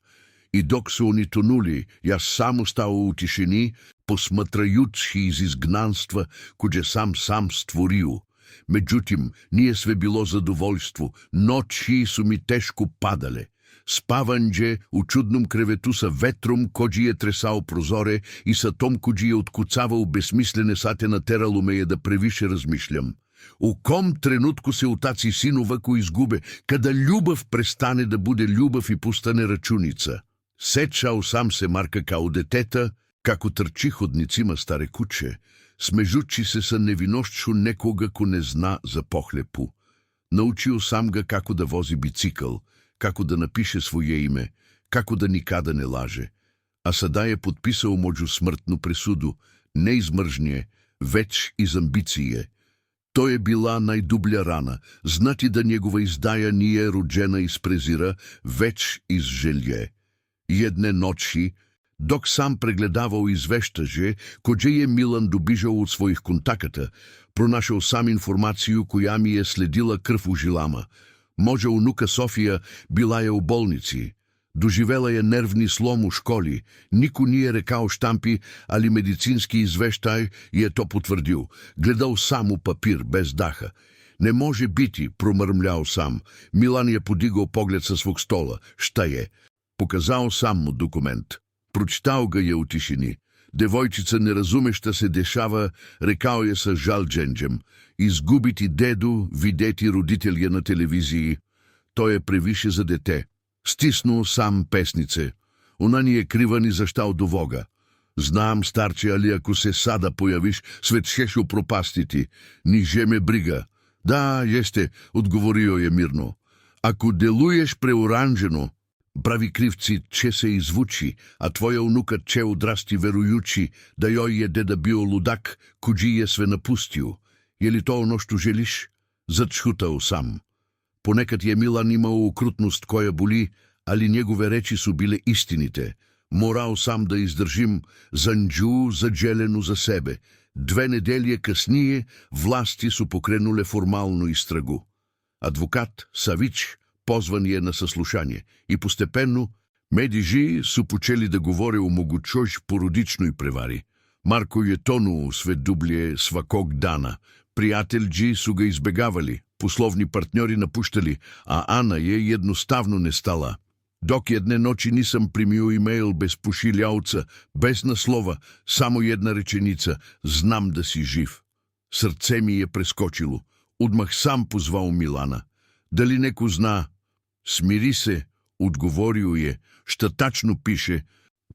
I dok su oni tonuli, ja samo stao u tišini, posmatrajući iz izgnanstva koje sam stvorio. Međutim, nije sve bilo zadovoljstvo. Noći su mi teško padale. Spavanđe u čudnom krevetu sa vetrom koji je tresao prozore i sa tom koji je otkucavao besmislene sate nateralo me je da previše razmišljam. U kom trenutku se utaci sin ovako izgube, kada ljubav prestane da bude ljubav i postane računica? Sećao sam se Marka kao deteta, kako trči hodnicima stare kuće, smežući se sa nevinošću nekoga ko ne zna za pohlepu. Naučio sam ga kako da vozi bicikl, kako da napiše svoje ime, kako da nikada ne laže. A sada je potpisao mođu smrtnu presudu, ne iz mržnje, već iz ambicije. To je bila najdublja rana, znati da njegova izdaja nije rođena iz prezira, već iz želje. Jedne noći, dok sam pregledavao izveštaže koje je Milan dobižao od svojih kontakata, pronašao sam informaciju koja mi je sledila krv u žilama. Mođa unuka Sofija bila je u bolnici. Доживела je нервни слом у школи. Нико nije rekao štampi, ali medicinski izveštaj je to potvrdio. Gledao sam u papir, bez daha. Не може biti, промърмлял сам. Милан je подигал поглед със свog стола. Šta je? Показал сам му документ. Прочитал ga je u tišini. Девойчица неразумеща се дешава, рекал je sa žalđenđem. Izgubiti dedu, videti roditelje na televiziji. To je previše za dete. Стиснул сам песнице. Она ни е крива ни за ща до Бога. Знам, старче, али ако се сада появиш, свет шеш у пропастити. Ниже ме брига. Да, есте, отговорио е мирно. Ако делуеш преоранжено, прави кривци, че се извучи, а твоя унука че одрасти веруючи, да йой е деда био лудак, коджи е све напустил. Е ли то оно, що желиш? Зачхутал сам. Понекад je Milan imao okrutnost koja boli, ali njegove reči su bile istinite. Morao sam da izdržim zanđu zađelenu za sebe. 2 nedelje kasnije vlasti su pokrenule formalnu istragu. Advokat Savić pozvan je na saslušanje i postepeno mediji su počeli da govore o mogućoj porodičnoj prevari. Marko je tonuo sve dublje svakog dana. Приятелji su ga izbegavali, poslovni partnjori napuštali, a Ana je jednostavno nestala. Dok jedne noći nisam primio e-mail bez pošiljavca, bez naslova, samo jedna rečenica: znam da si živ. Srce mi je preskočilo. Odmah sam pozvao Milana. Dali neko zna? Smiri se, odgovorio je. Šta tačno piše?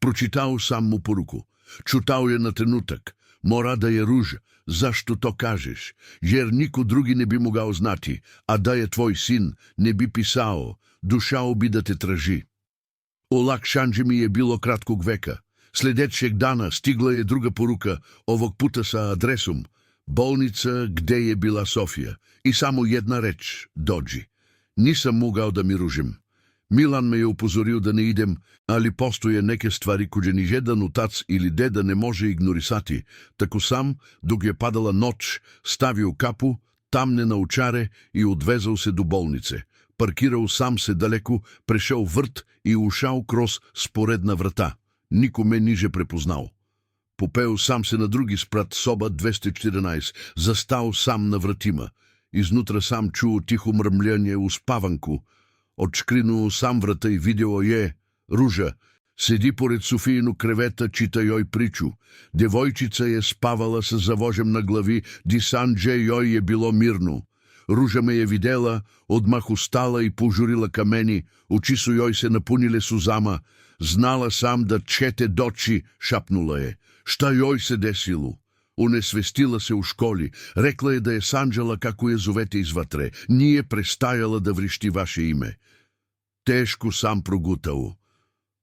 Pročitao sam mu poruku. Čutao je na trenutak. Mora da je Ruža. Zašto to kažeš? Jer niko drugi ne bi mogao znati, a da je tvoj sin, ne bi pisao, došao bi da te traži. Olakšanđe mi je bilo kratkog veka. Sledećeg dana stigla je druga poruka, ovog puta sa adresom. Bolnica gde je bila Sofija. I samo jedna reč: dođi. Nisam mogao da mi ružim. Milan me je upozorio da ne idem, ali postoje neke stvari koje ni jedan otac ili deda ne može ignorisati. Tako sam, dok je padala noć, stavio kapu, tamne naočare i odvezao se do bolnice. Parkirao sam se daleko, prešao vrt i ušao kroz sporedna vrata. Niko me niže prepoznao. Popeo sam se na drugi sprat, soba 214, zastao sam na vratima. Iznutra sam čuo tiho mrmljanje u spavanku. Odškrinuo sam vrata i video je Ruža. Sedi pored Sofijinu kreveta, čita joj priču. Devojčica je spavala sa zavožem na glavi, di sanđe joj je bilo mirno. Ruža me je videla, odmah ustala i požurila ka meni, oči su joj se napunile suzama. Znala sam da će te doći, šapnula je. Šta joj se desilo? Unesvestila se u školi, rekla je da je sanđala kako je zovete iz vatre, nije prestajala da vrišti vaše ime. Teško sam progutao.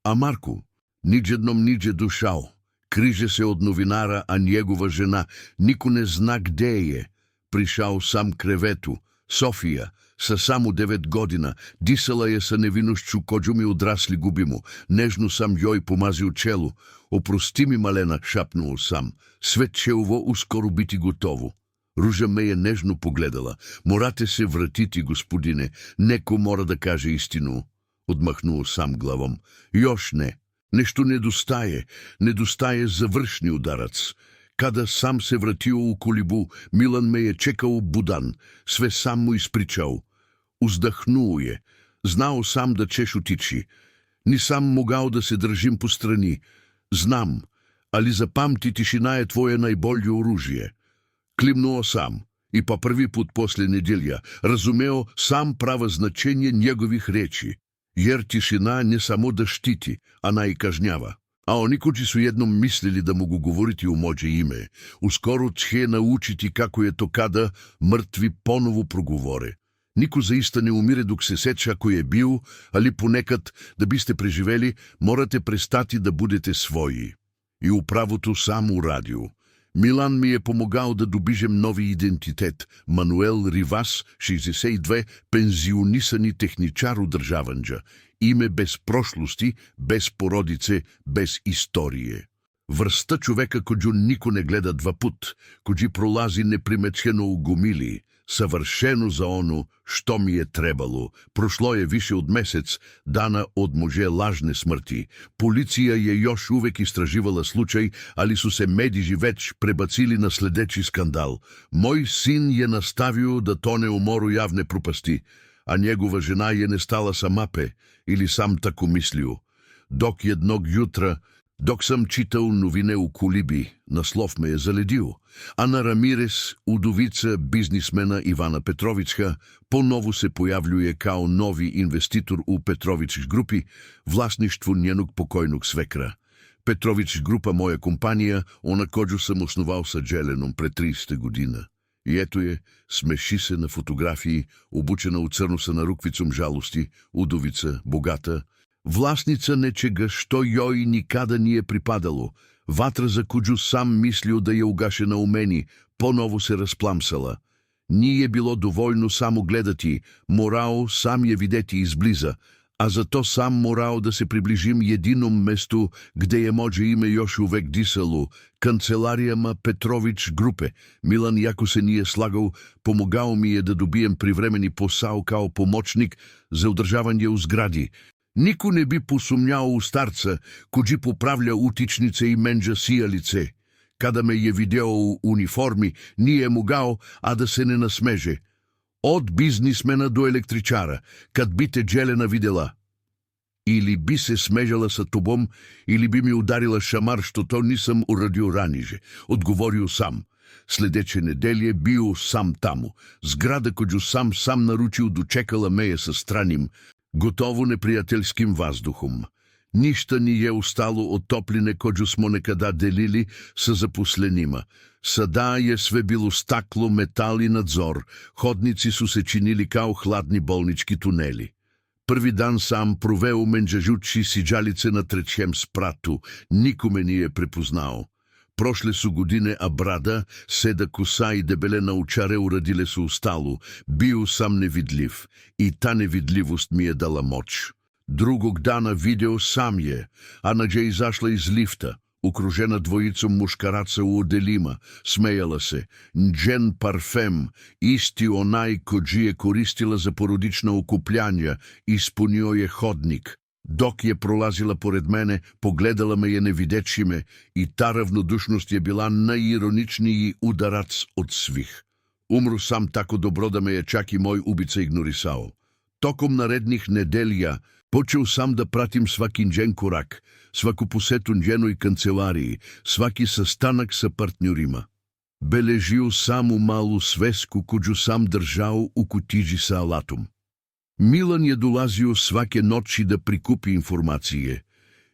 A Marku, niđednom niđe došao. Križe se od novinara, a njegova žena niko ne zna gde je. Prišao sam krevetu. Sofija, sa samo 9 godina, disala je sa nevinošću kođu mi odrasli gubimo. Nežno sam joj pomazio čelu. Oprosti mi, Malena, šapnuo sam. Sve će ovo uskoro biti gotovo. Ruža me je nežno pogledala. Morate se vratiti, gospodine. Neko mora da kaže istinu. Odmahnuo sam glavom. Još ne. Nešto nedostaje. Nedostaje završni udarac. Kada sam se vratio u kolibu, Milan me je čekao budan. Sve sam mu ispričao. Uzdahnuo je. Znao sam da ćeš otići. Nisam mogao da se držim po strani. Znam, ali zapamti, tišina je tvoje najbolje oružje. Klimnuo sam i po prvi put posle nedjelja razumeo sam pravo značenje njegovih reči. Jer tišina ne samo da štiti, a i kažnjava. A oni koji su jednom mislili da mogu govoriti u mođe ime, uskoro će naučiti kako je to kada mrtvi ponovo progovore. Niko zaista ne umire dok se seća ko je bio, ali ponekad, da biste preživeli, morate prestati da budete svoji. I upravo to sam uradio. Milan mi je pomogao da dobižem novi identitet. Manuel Rivas, 62, penzionisani tehničar udržavanđa. Ime bez prošlosti, bez porodice, bez istorije. Vrsta човека kođu niko ne gleda 2 put, kođi prolazi neprimećeno u gomili. Съвършено за оно, що ми е требало. Прошло е више од месец дана од може лажне смрти. Полиция е još увек истраживала случај, али су се медижи веќе пребацили на следечи скандал. Мој син е наставио да тоне у мору јавне пропасти, а негова жена е не стала самапе, или сам тако мислио. Док едног јутра, док сам читал новине у Колиби, наслов ме е заледио. Ана Рамирес, удовица бизнисмена Ивана Петровичка, поново се појављуе као нови инвеститор у Петрович групи, власништво нjenог покојног свекра. Петрович група моја компанија, она коđу сам основал са Джеленом пред 30 година. И ето е, смеши се на фотографии, обучена у црно са на руквицом жалости, удовица, богата, власница нечега, што јој никада ни е припадало. Ватра за коđу сам мислио да ја угаше на умени, поново се разпламсала. Ние било доволно само гледати, морао сам ја видети изблиза, а зато сам морао да се приближим едином месту, где ја може име još увек дисало, канцеларијама Петрович групе. Милан јако се ние слагал, помогао ми е да добием привремени посао као помочник за одржавање у згради. Нико не би посумњао у старца, коđи поправља утичнице и менџа сијалице. Када ме е видео у униформи, nije могao, а да се не насмеже. Од бизнисмена до електричара, кад би те Джелена видела. Или би се смежала са тобом, или би ми ударила шамар, што то нисам урадио раниже. Одговорио сам. Следече неделје био сам таму. Зграда коđу сам наручил дочекала меја са страним, готово непријателјским ваздухом. Ништа ни е остало од топлине коđу смо некада делили са запосленима. Сада е све било стакло, метал и надзор. Ходници су се чинили као хладни болнички тунели. Први дан сам провео менџажучи сиđалице на тречем спрату. Никоме ни е препознао. Прошле су године, а брада, седа коса и дебелена учаре урадиле су устало. Био сам невидлив. И та невидливост ми е дала моć. Другог дана видео сам е, а наđe изашла из лифта, окружена двојицом мушкараца у оделима, смејала се. Нđен парфем, исти онај коđи е користила за породична окупљања, испунио е ходник. Док е пролазила поред мене, погледала ме е невидечи ме, и та равнодушност е била најироничнији ударац од свих. Умру сам тако добро да ме е чак и мој убица игнорисао. Током наредних неделја, почел сам да пратим сваки нđен корак, сваку посету нđеној канцеларии, сваки састанак са партнјорима. Бележио саму малу свеску коđу сам држао у кутиџи са алатом. Милан е долазио сваке ночи да прикупи информације.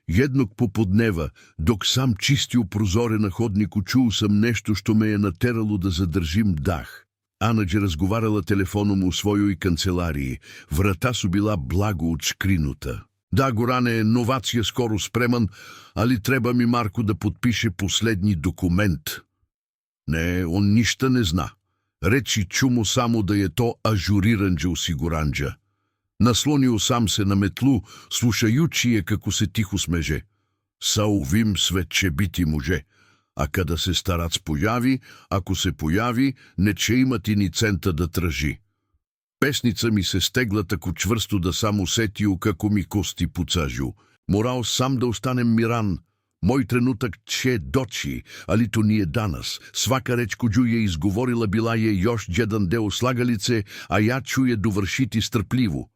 Едног поподнева, док сам чистио прозоре на ходнику, чул сам нешто што ме е натерало да задржим дах. Анаđe разговарала телефоном у својој канцеларии. Врата су била благо отшкринута. Да, Горане, новација скоро спреман, али треба ми Марко да подпише последни документ. Не, он ништа не зна. Речи чумо само да е то ажуриранđe осигуранđа. Наслонио сам се на метлу, слушајучи е како се тихо смеже. Са овим свет ќе бити може. А када се старац појави, ако се појави, не ќе имати ни цента да тражи. Песница ми се стегла тако чврсто да сам усетио како ми кости пуцажу. Морао сам да останем миран. Мој тренутак ќе дочи, али то nije данас. Свака реч коđu je изговорила била je još jedan deo sлагалице, а ја ću je довршити strpljivo.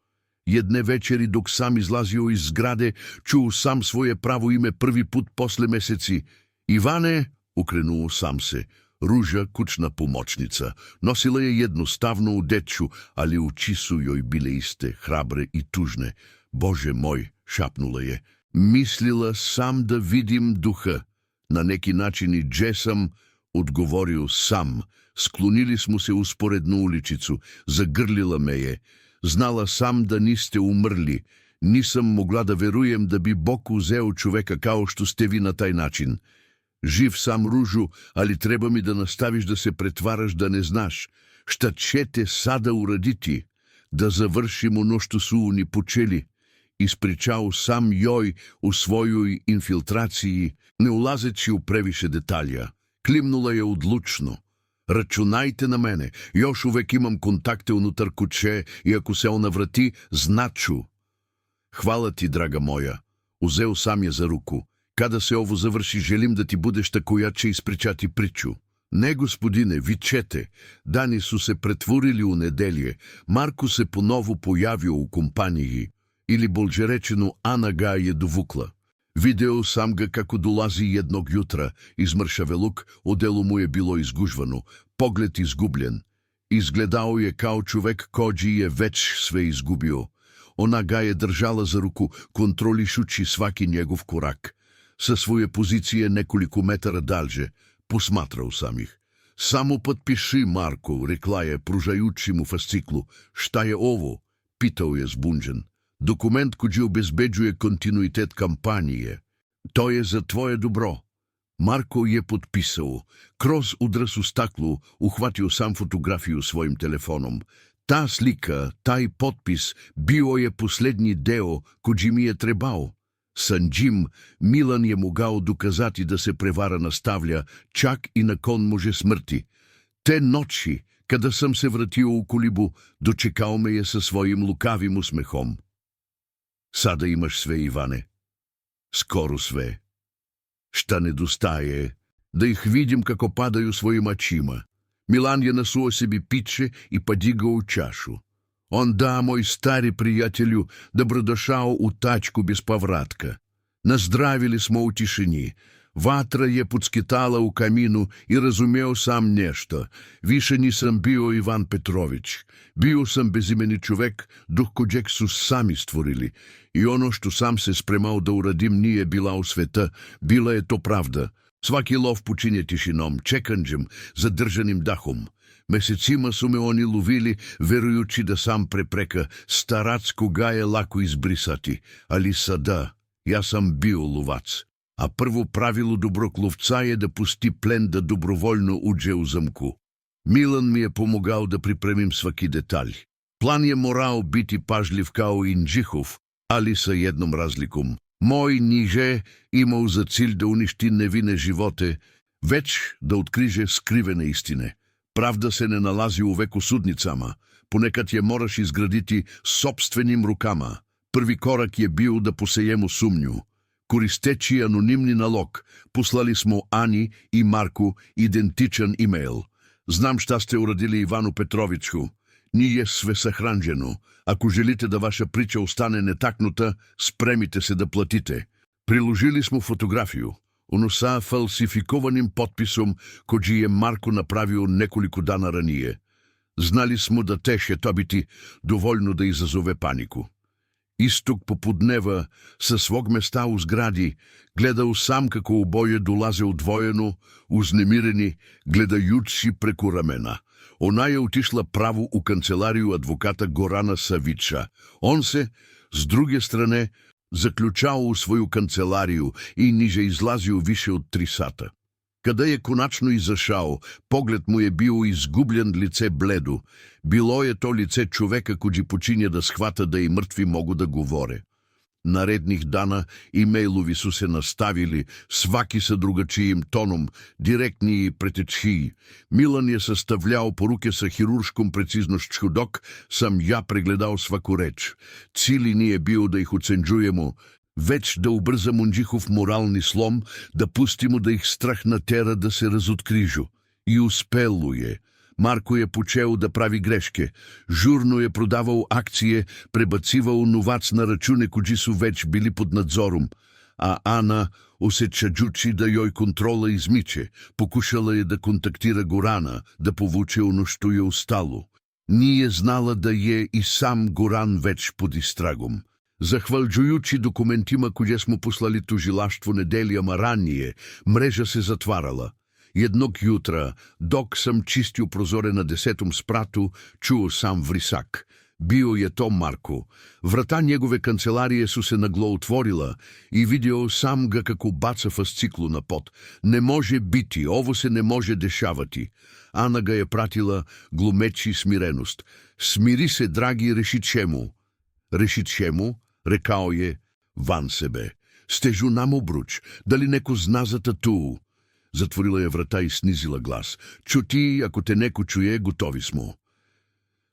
Jedne večeri dok sam izlazio iz zgrade, čuo sam svoje pravo ime prvi put posle meseci. Иване, окренуо сам се, Ружа, кучна помочница. Носила je jednostavno одечу, али очи су јој биле исте, храбре и тужне. Боже мој, шапнула je. Мислила сам да видим духа. На неки начин и Джесам, одговорил сам. Склонили смо се успоредно уличицу. Загрлила ме je. Знала сам да нисте умрли. Нисам могла да веруjem да би Бог узео човека као што сте ви на тај начин. Жив сам, Ружу, али треба ми да наставиш да се претвараш да не знаш. Шта ќе те сада урадити? Да завршим оно што су ни почели. Испричао сам јој у својој инфилтрацији, не улазечи у превише деталја. Климнула ја одлучно. Рачунайте на мене. Još uvek imam kontakte unutar kuće i ako se ona vrati, značu. Hvala ti, draga moja. Uzeo sam je za ruku. Kada se ovo završi, želim da ti budeš ta koja će ispričati priču. Ne, gospodine, vi ćete. Dani su se pretvorili u nedelje. Marko se ponovo pojavio u kompaniji. Ili bolje rečeno, Ana ga je dovukla. Video sam ga kako dolazi jednog jutra, izmršaveluk, odelo mu je bilo izgužvano, pogled izgubljen. Izgledao je kao čovek koji je već sve izgubio. Ona ga je držala za ruku, kontrolišući svaki njegov korak. Sa svoje pozicije nekoliko metara dalje, posmatrao sam ih. Samo potpiši, Marko, rekla je, pružajući mu fasciklu. Šta je ovo? Pitao je zbunđen. Dokument koji obezbeđuje kontinuitet kampanije. To je za tvoje dobro. Marko je potpisao. Kroz udras u staklu uhvatio sam fotografiju svojim telefonom. Ta slika, taj potpis, bio je posljednji deo koji mi je trebao. Sa njim Milan je mogao dokazati da se prevara nastavlja čak i nakon može smrti. Te noći, kada sam se vratio u kolibu, dočekao me je sa svojim lukavim usmehom. Sada imaš sve, Ivane. Skoro sve. Šta nedostaje? Da ih vidim kako padaju svojim očima. Milan je nasuo sebi piće i podigao čašu. Onda, moj stari prijatelju, dobrodošao u tačku bez povratka. Nazdravili smo u tišini. Vatra je puckitala u kaminu i razumeo sam nešto. Više nisam bio Ivan Petrović. Bio sam bezimeni čovek, duh kojeg su sami stvorili. I ono što sam se spremao da uradim nije bila osveta, bila je to pravda. Svaki lov počinje tišinom, čekanjem, zadržanim dahom. Mesecima su me oni lovili, verujući da sam prepreka, starac koga je lako izbrisati. Ali sada, ja sam bio lovac. A prvo pravilo dobrog lovca je da pusti plen da dobrovoljno uđe u zamku. Milan mi je pomogao da pripremim svaki detalj. Plan je morao biti pažljiv kao i njihov, ali sa jednom razlikom. Moj niže imao za cilj da uništi nevine živote, već da otkriže skrivene istine. Pravda se ne nalazi uvek u sudnicama. Ponekad je moraš izgraditi sopstvenim rukama. Prvi korak je bio da posejemo sumnju. Koristeći anonimni nalog, poslali smo Ani i Marku identičan e-mail. Znam šta ste uradili Ivanu Petroviću. Nije sve sahranđeno. Ako želite da vaša priča ostane netaknuta, spremite se da platite. Priložili smo fotografiju. Ono sa falsifikovanim potpisom koji je Marko napravio nekoliko dana ranije. Znali smo da teše to biti dovoljno da izazove paniku. Istog popodneva sa svog mesta u zgradi gledao sam kako oboje dolaze odvojeno, uznemireni, gledajući preko ramena. Ona je otišla pravo u kancelariju advokata Gorana Savića. On se, s druge strane, zaključao u svoju kancelariju i niže izlazio više od 3 sata. Kada je konačno izašao, pogled mu je bio izgubljen, lice bledu. Bilo je to lice čoveka koji počinje da shvata da i mrtvi mogu da govore. Narednih dana e-mailovi su se nastavili, svaki sa drugačijim tonom, direktniji i pretečiji. Milan je sastavljao poruke sa hirurškom preciznošću, dok sam ja pregledao svaku reč. Cilj nije bio da ih ocenđujemo, već da ubrzamo njihov moralni slom, da pustimo da ih strah natera da se razotkrižu. I uspelo je. Marko je počeo da pravi greške. Žurno je prodavao akcije, prebacivao novac na račune koji su već bili pod nadzorom. A Ana, osjećajući da joj kontrola izmiče, pokušala je da kontaktira Gorana, da povuče ono što je ostalo. Nije znala da je i sam Goran već pod istragom. Zahvaljujući dokumentima koje smo poslali tužilaštvu nedeljama ranije, mreža se zatvarala. Jednog jutra, dok sam čistio prozore na 10. spratu, čuo sam vrisak. Bio je to Marko. Vrata njegove kancelarije su se naglo otvorila i vidio sam ga kako baca fasciklu na pod. Ne može biti, ovo se ne može dešavati. Ana ga je pratila, glumeći smirenost. Smiri se, dragi, rešit čemu? Rešit čemu? Rekao je van sebe. Stežu nam obruč, da li neko zna za tatu? Затворила я врата и снизила глас. Чути, ако те неко чуе, готови смо.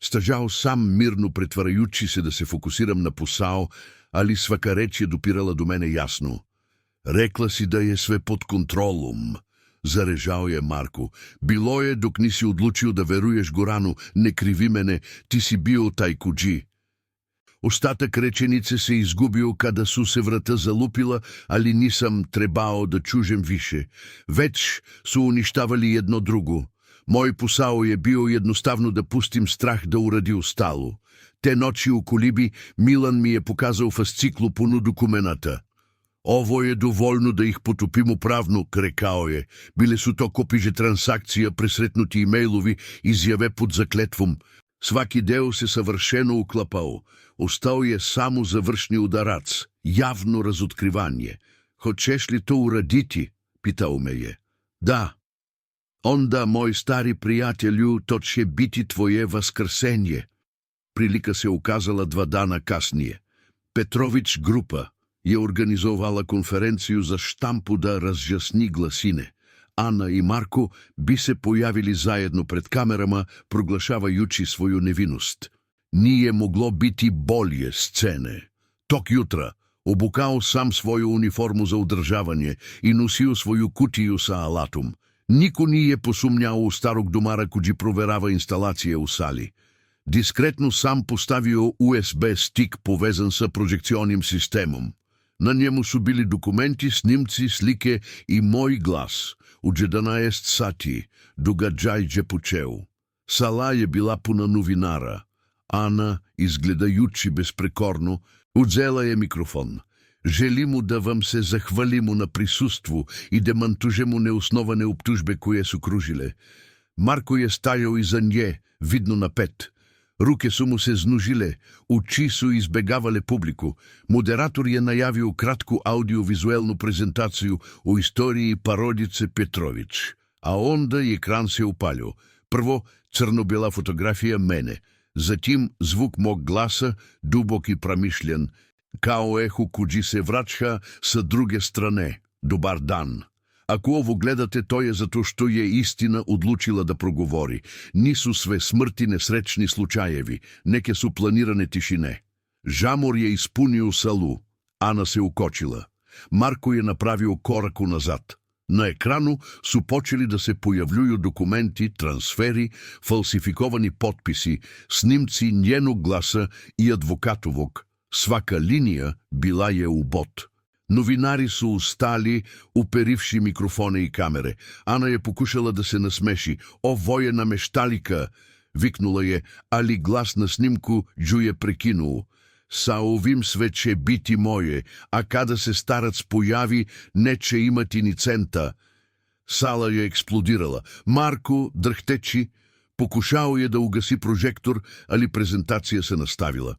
Стъжал сам мирно, претваряючи се да се фокусирам на посао, али свака реч е допирала до мене ясно. Рекла си да е све под контролом. Зарежал е Марко. Било е, док ни си отлучил да веруеш Горано, не криви мене, ти си бил тайкуджи. Остатък реченице се изгубил, када су се врата залупила, али нисам требао да чужем више. Веч су унищавали едно друго. Мой посао е бил едноставно да пустим страх да уради остало. Те ночи у колиби Милан ми е показал фасцикло пуно докумената. Ово е доволно да их потопим управно, крекао е. Биле су то копиже трансакция, пресретнути имейлови, изяве под заклетвом. Сваки дел се съвършено уклапал. Остал е само завършни ударац, явно разоткривание. Хочеш ли то урадити? Питал ме е. Да. Онда, мой стари приятелю, то ще бити твое възкресение. Прилика се оказала 2 дана касние. Петрович група е организовала конференцию за щампо да разжасни гласине. Ана и Марко би се появили заедно пред камерама, проглашаваючи свою невинност. Nije могло biti bolje сцене. Ток jutра обукал сам свою униформу за удържаване и носил свою кутию са алатум. Нико nije посумнял у старог домара, коджи проверава инсталация у сали. Дискретно сам поставил USB стик, повезан са прожекционим системом. На njemu su bili dokumenti, snimci, slike i moj glas. U 11 sati događaj počeo. Сала je bila puna novinara. Ана, изгледаючи безпрекорно, удзела е микрофон. Желимо да вам се захвалимо на присуство и да мантужемо неосноване обтужбе, кое су кружиле. Марко е стаял иза нje, видно напет. Руке су му се знужиле, очи су избегавале публику. Модератор е наявил кратко аудиовизуелну презентацию о истории пародице Петрович. А онда екран се опалил. Прво, црно-бела фотография мене. Затим звук мог гласа, дубок и промишлен. Као ехо, коджи се врачха са друге стране. Добар дан. Ако ово гледате, то е зато, що е истина одлучила да проговори. Нису све смърти несречни случаеви, неке су планиране тишине. Жамор е изпунил салу. Ана се укочила. Марко е направил корако назад. На екрану су почели да се появлюju документи, трансфери, фалсификовани подписи, снимци njeno гласа и адвокатовог. Свака линия била е убот. Новинари су устали, уперивши микрофона и камере. Ана е покушала да се насмеши. О, воена мещалика! Викнула е, али глас на снимку джу е прекинул. Саовим свече бити мое, а када се старац появи, не че имати ни цента. Сала я експлодирала. Марко дръхтечи, покушал е да угаси прожектор, али презентация се наставила.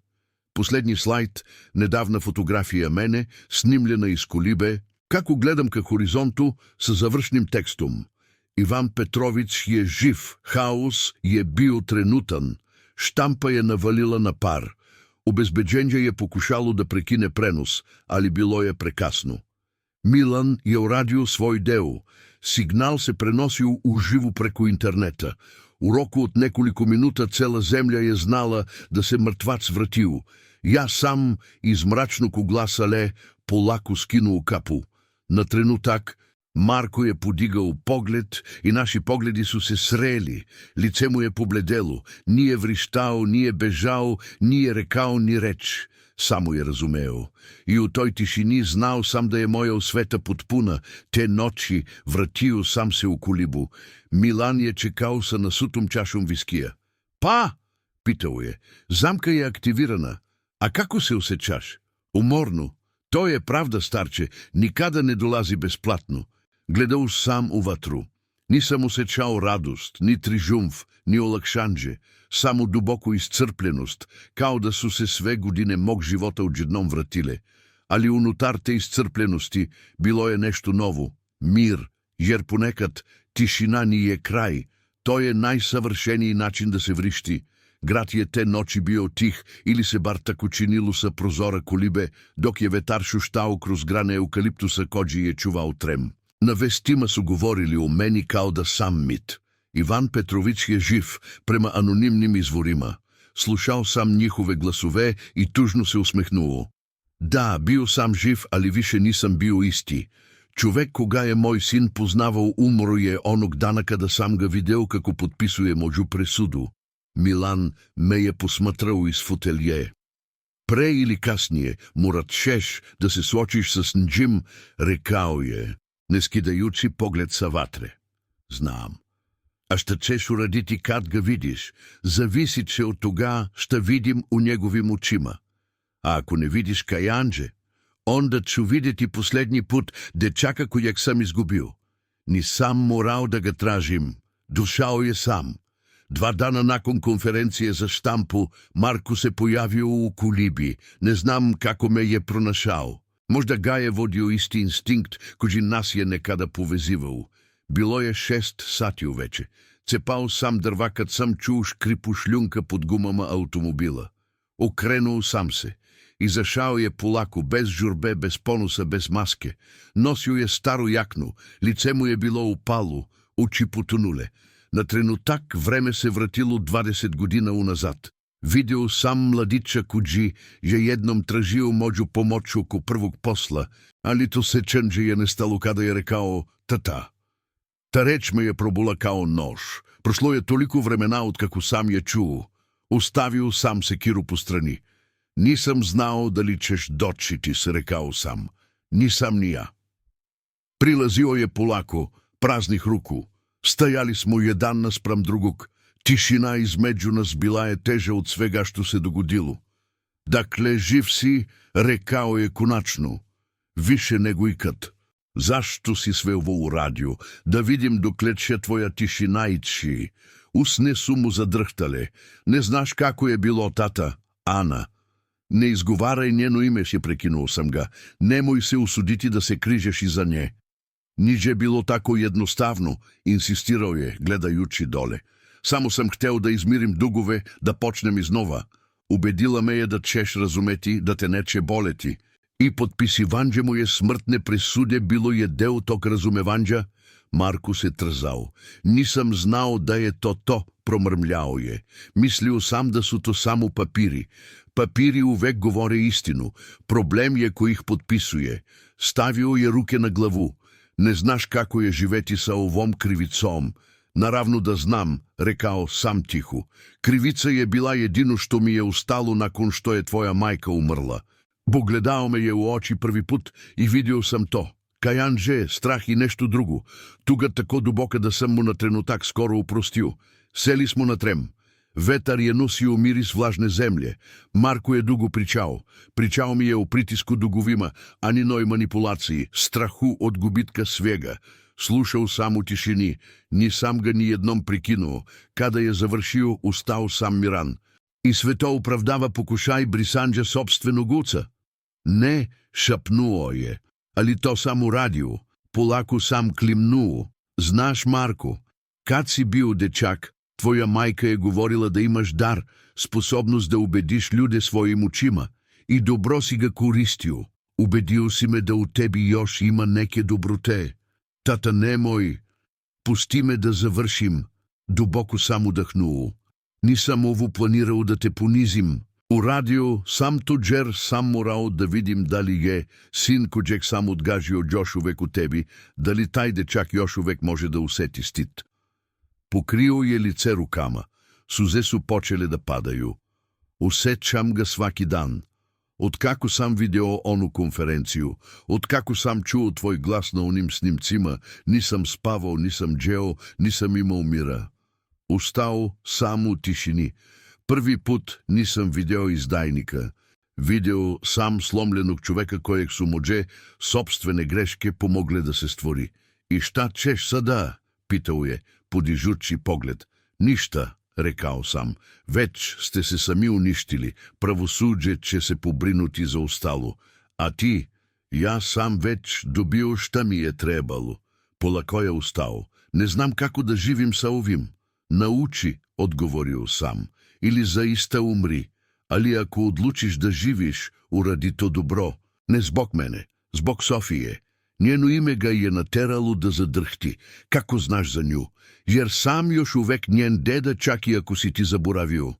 Последни слайд, недавна фотография мене, снимлена из колибе, како гледам ка хоризонту са завършним текстом. Иван Петрович е жив, хаос е бил тренутан, щампа е навалила на пар. Обезбеđenje je pokušalo da prekine prenos, ali bilo je prekasno. Milan je uradio svoj deo. Signal se prenosio uživo preko interneta. U roku od nekoliko minuta cela zemlja je znala da se mrtvac vratio. Ja sam iz mračnog glasa le polako skinuo kapu. Na trenutak Марко е подигал поглед и наши погледи су се срели. Лице му е побледело. Ни е врищал, ни е бежал, ни е рекал, ни реч. Само е разумео. И у той тишини знал сам да е моя света подпуна. Те ночи вратио сам се у колибу. Милан е чекал са насутом чашом виския. Па! Питал е. Замка е активирана. А како се усечаш? Уморно. Той е правда, старче. Никада не долази безплатно. Гледал сам уватру. Ни съм усечал радост, ни трижумф, ни олакшанже, само дубоко изцърпленост, као да су се све године мог живота от едном вратиле. Али унутар те изцърплености било е нещо ново. Мир, jer понекад тишина ни е край. Той е най-съвършений начин да се врищи. Град е те ночи био тих или се бар тако чинило са прозора колибе, док е ветар шуштао кроз гране еукалиптуса коджи е чувал трем. Навестима су говорили у мени као да сам мит. Иван Петрович е жив, према анонимним изворима. Слушал сам нихове гласове и тужно се усмехнувал. Да, бил сам жив, али више нисам бил исти. Човек, кога е мой син познавал умро е оног дана, када сам га видел како подписуе можу пресуду. Милан ме е посматрал из фотелие. Пре или касние, мурат шеш да се случиш с Нджим, рекао е, не скидаючи поглед са ватре. Знам. А ще чеш урадити кад га видиш, зависи, че от тога ще видим у неговим очима. А ако не видиш Каянже, онда чу видети последни пут дечака, кояк съм изгубил. Ни сам морал да га тражим, дошao е сам. 2 дана након конференция за штампу, Марко се появил у колиби. Не знам како ме е пронашал. Можда га е водил исти инстинкт, који нас е некада повезивал. Било е 6 сатио вече. Цепал сам дърва, кад сам чул шкрипу шлюнка под гумама автомобила. Окренул сам се. Изашал е полако, без журбе, без понуса, без маске. Носил е старо якно, лице му е било упало, очи потонуле. На тренутак време се вратило 20 година уназад. Видел сам младича куджи, že jednom tražio mođu pomoć oko prvog posla, ali to sečan, že je nestalo kada je rekao tata. Ta reč me je probula kao nož. Prošlo je toliko vremena od kako sam je čuo. Ostavio sam sekiru po strani. Nisam znao da li ćeš doći, ti se rekao sam. Nisam ni ja. Prilazio je polako, praznih ruku. Stajali smo jedan naspram drugog. Тишина измеđu нас била е тежа от свега, що се догодило. Дакле жив си, рекао е коначно. Више него икът. Защо си свелвал у радио? Да видим докле ще твоя тишина ичи. Усне су му задръхтале. Не знаш како е било, тата. Ана. Не изговарай njeno име, си прекинул съм га. Немoj се усудити да се крижеш и за нje. Ниже било тако jednostavno, insistirao je, gledajući dole. Само съм хотел да измирим дугове, да почнем изнова. Убедила ме е да чеш разумети, да те нече болети. И подписиванджа му е смъртне присуде, било е дел ток разумеванджа. Марко се тръзал. Нисам знал да е то, промърмлял е. Мислил сам да су то само папири. Папири увек говоре истину. Проблем е коих подписуе. Ставил е руке на главу. Не знаш како е живети са овом кривицом. Наравно да знам, рекао сам тихо. Кривица е била едино, що ми е остало након що е твоя майка умрла. Погледал ме е у очи први пут и видел съм то. Каянже, страх и нещо друго. Туга тако дубока да съм му на тренутак скоро упростил. Сели смо на трем. Ветар je nosio miris vlažne zemlje. Marko je dugo pričao. Pričao mi je o pritisku dugovima, a ni noj manipulaciji, strahu od gubitka svega. Слушал сам у тишини, ни сам га ни едном прикинуo. Када je завършил, устал сам миран. И свето оправдава покушай брисанджа собствено гуца. Не, шапнуo je, али то само радио. Полако сам климнуo. Знаш, Марко, кад си бил дечак, твоя майка е говорила да имаш дар, способност да убедиш люде своим очима. И добро си га користил. Убедил си ме да у теби još има неке доброте. Тата, немoj, пусти ме да завършим. Дубоко сам удъхнул. Нисам ово планирал да те понизим. У радио сам тоджер сам морал да видим дали е син коджек сам отгажил Джошовек у теби, дали тай дечак Йошовек може да усети стид. Покрио е лице рукама. Сузе су почеле да падaju. Усечам га сваки дан. Откако сам видео ону конференцiju, откако сам чуo твой глас на оним снимцима, нисам спавал, нисам джео, нисам имал мира. Устал сам у тишини. Први пут нисам видео издайника. Видео сам сломленog човека коек су може собствене грешке помогле да се створи. И šta чеш сада? Питал е, подижучи поглед. Нища, рекал сам. Веч сте се сами уништили, правосудже, че се побринути за остало. А ти, я сам веч добил šta ми е требало. Полако е устал. Не знам како да живим са овим. Научи, odgovorил сам. Или заиста умри. Али ако одлучиш да живиш, уради то добро. Не због мене, због Софие. Njeno ime ga je nateralo da zadrhti. Kako znaš za nju? Jer sam još uvek njen deda, čak i ako si ti zaboravio.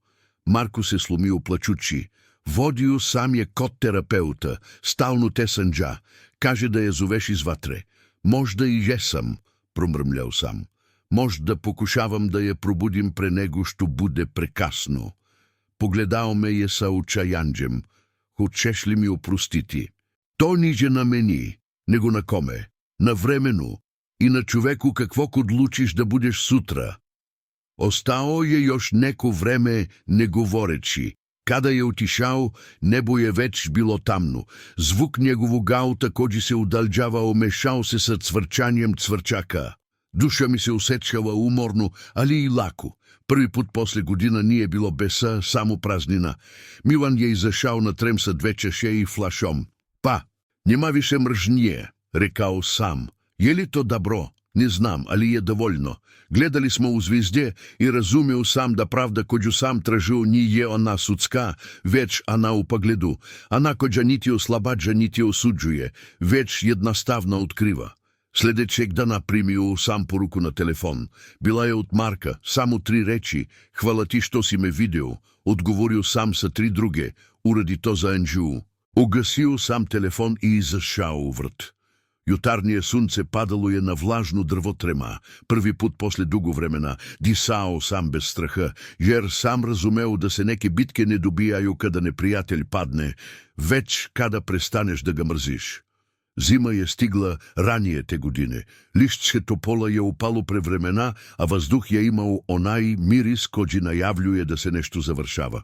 Marko se slomio plačući. Vodio sam je kod terapeuta, stalno te sanđa. Kaže da je zoveš iz vatre. Možda i jesam, promrmljao sam. Možda pokušavam da je probudim pre nego što bude prekasno. Pogledao me je sa učajanđem. Hoćeš li mi oprostiti? To niđe na meni, nego na kome? Na vremenu i na čoveku kakvog odlučiš da budeš sutra. Ostao je još neko vreme ne govoreći. Kada je otišao, nebo je već bilo tamno. Zvuk njegovog auta koji se udalđavao mešao se sa cvrčanjem cvrčaka. Duša mi se osjećala umorno, ali i lako. Prvi put posle godina nije bilo besa, samo praznina. Milan je izašao na trem sa 2 čaše i flašom. Pa, njema više mržnje, rekao sam. Je li to dobro? Ne znam, ali je dovoljno. Gledali smo u zvizde i razumeo sam da pravda koju sam tražio nije ona sudska, već ona u pogledu. Ona koja niti oslabađa, niti osuđuje, već jednostavno otkriva. Sljedećeg dana primio sam poruku na telefon. Bila je od Marka, samo 3 reči. Hvala ti što si me video. Odgovorio sam sa 3 druge. Uradi to za Anđu. Ugasio sam telefon i izašao u vrt. Jutarnje sunce padalo je na vlažnu drvotrema. Prvi put posle dugo vremena disao sam bez straha, jer sam razumeo da se neke bitke ne dobijaju kada neprijatelj padne, već kada prestaneš da ga mrziš. Zima je stigla ranije te godine. Lišće topola je upalo pre vremena, a vazduh je imao onaj miris koji najavljuje da se nešto završava.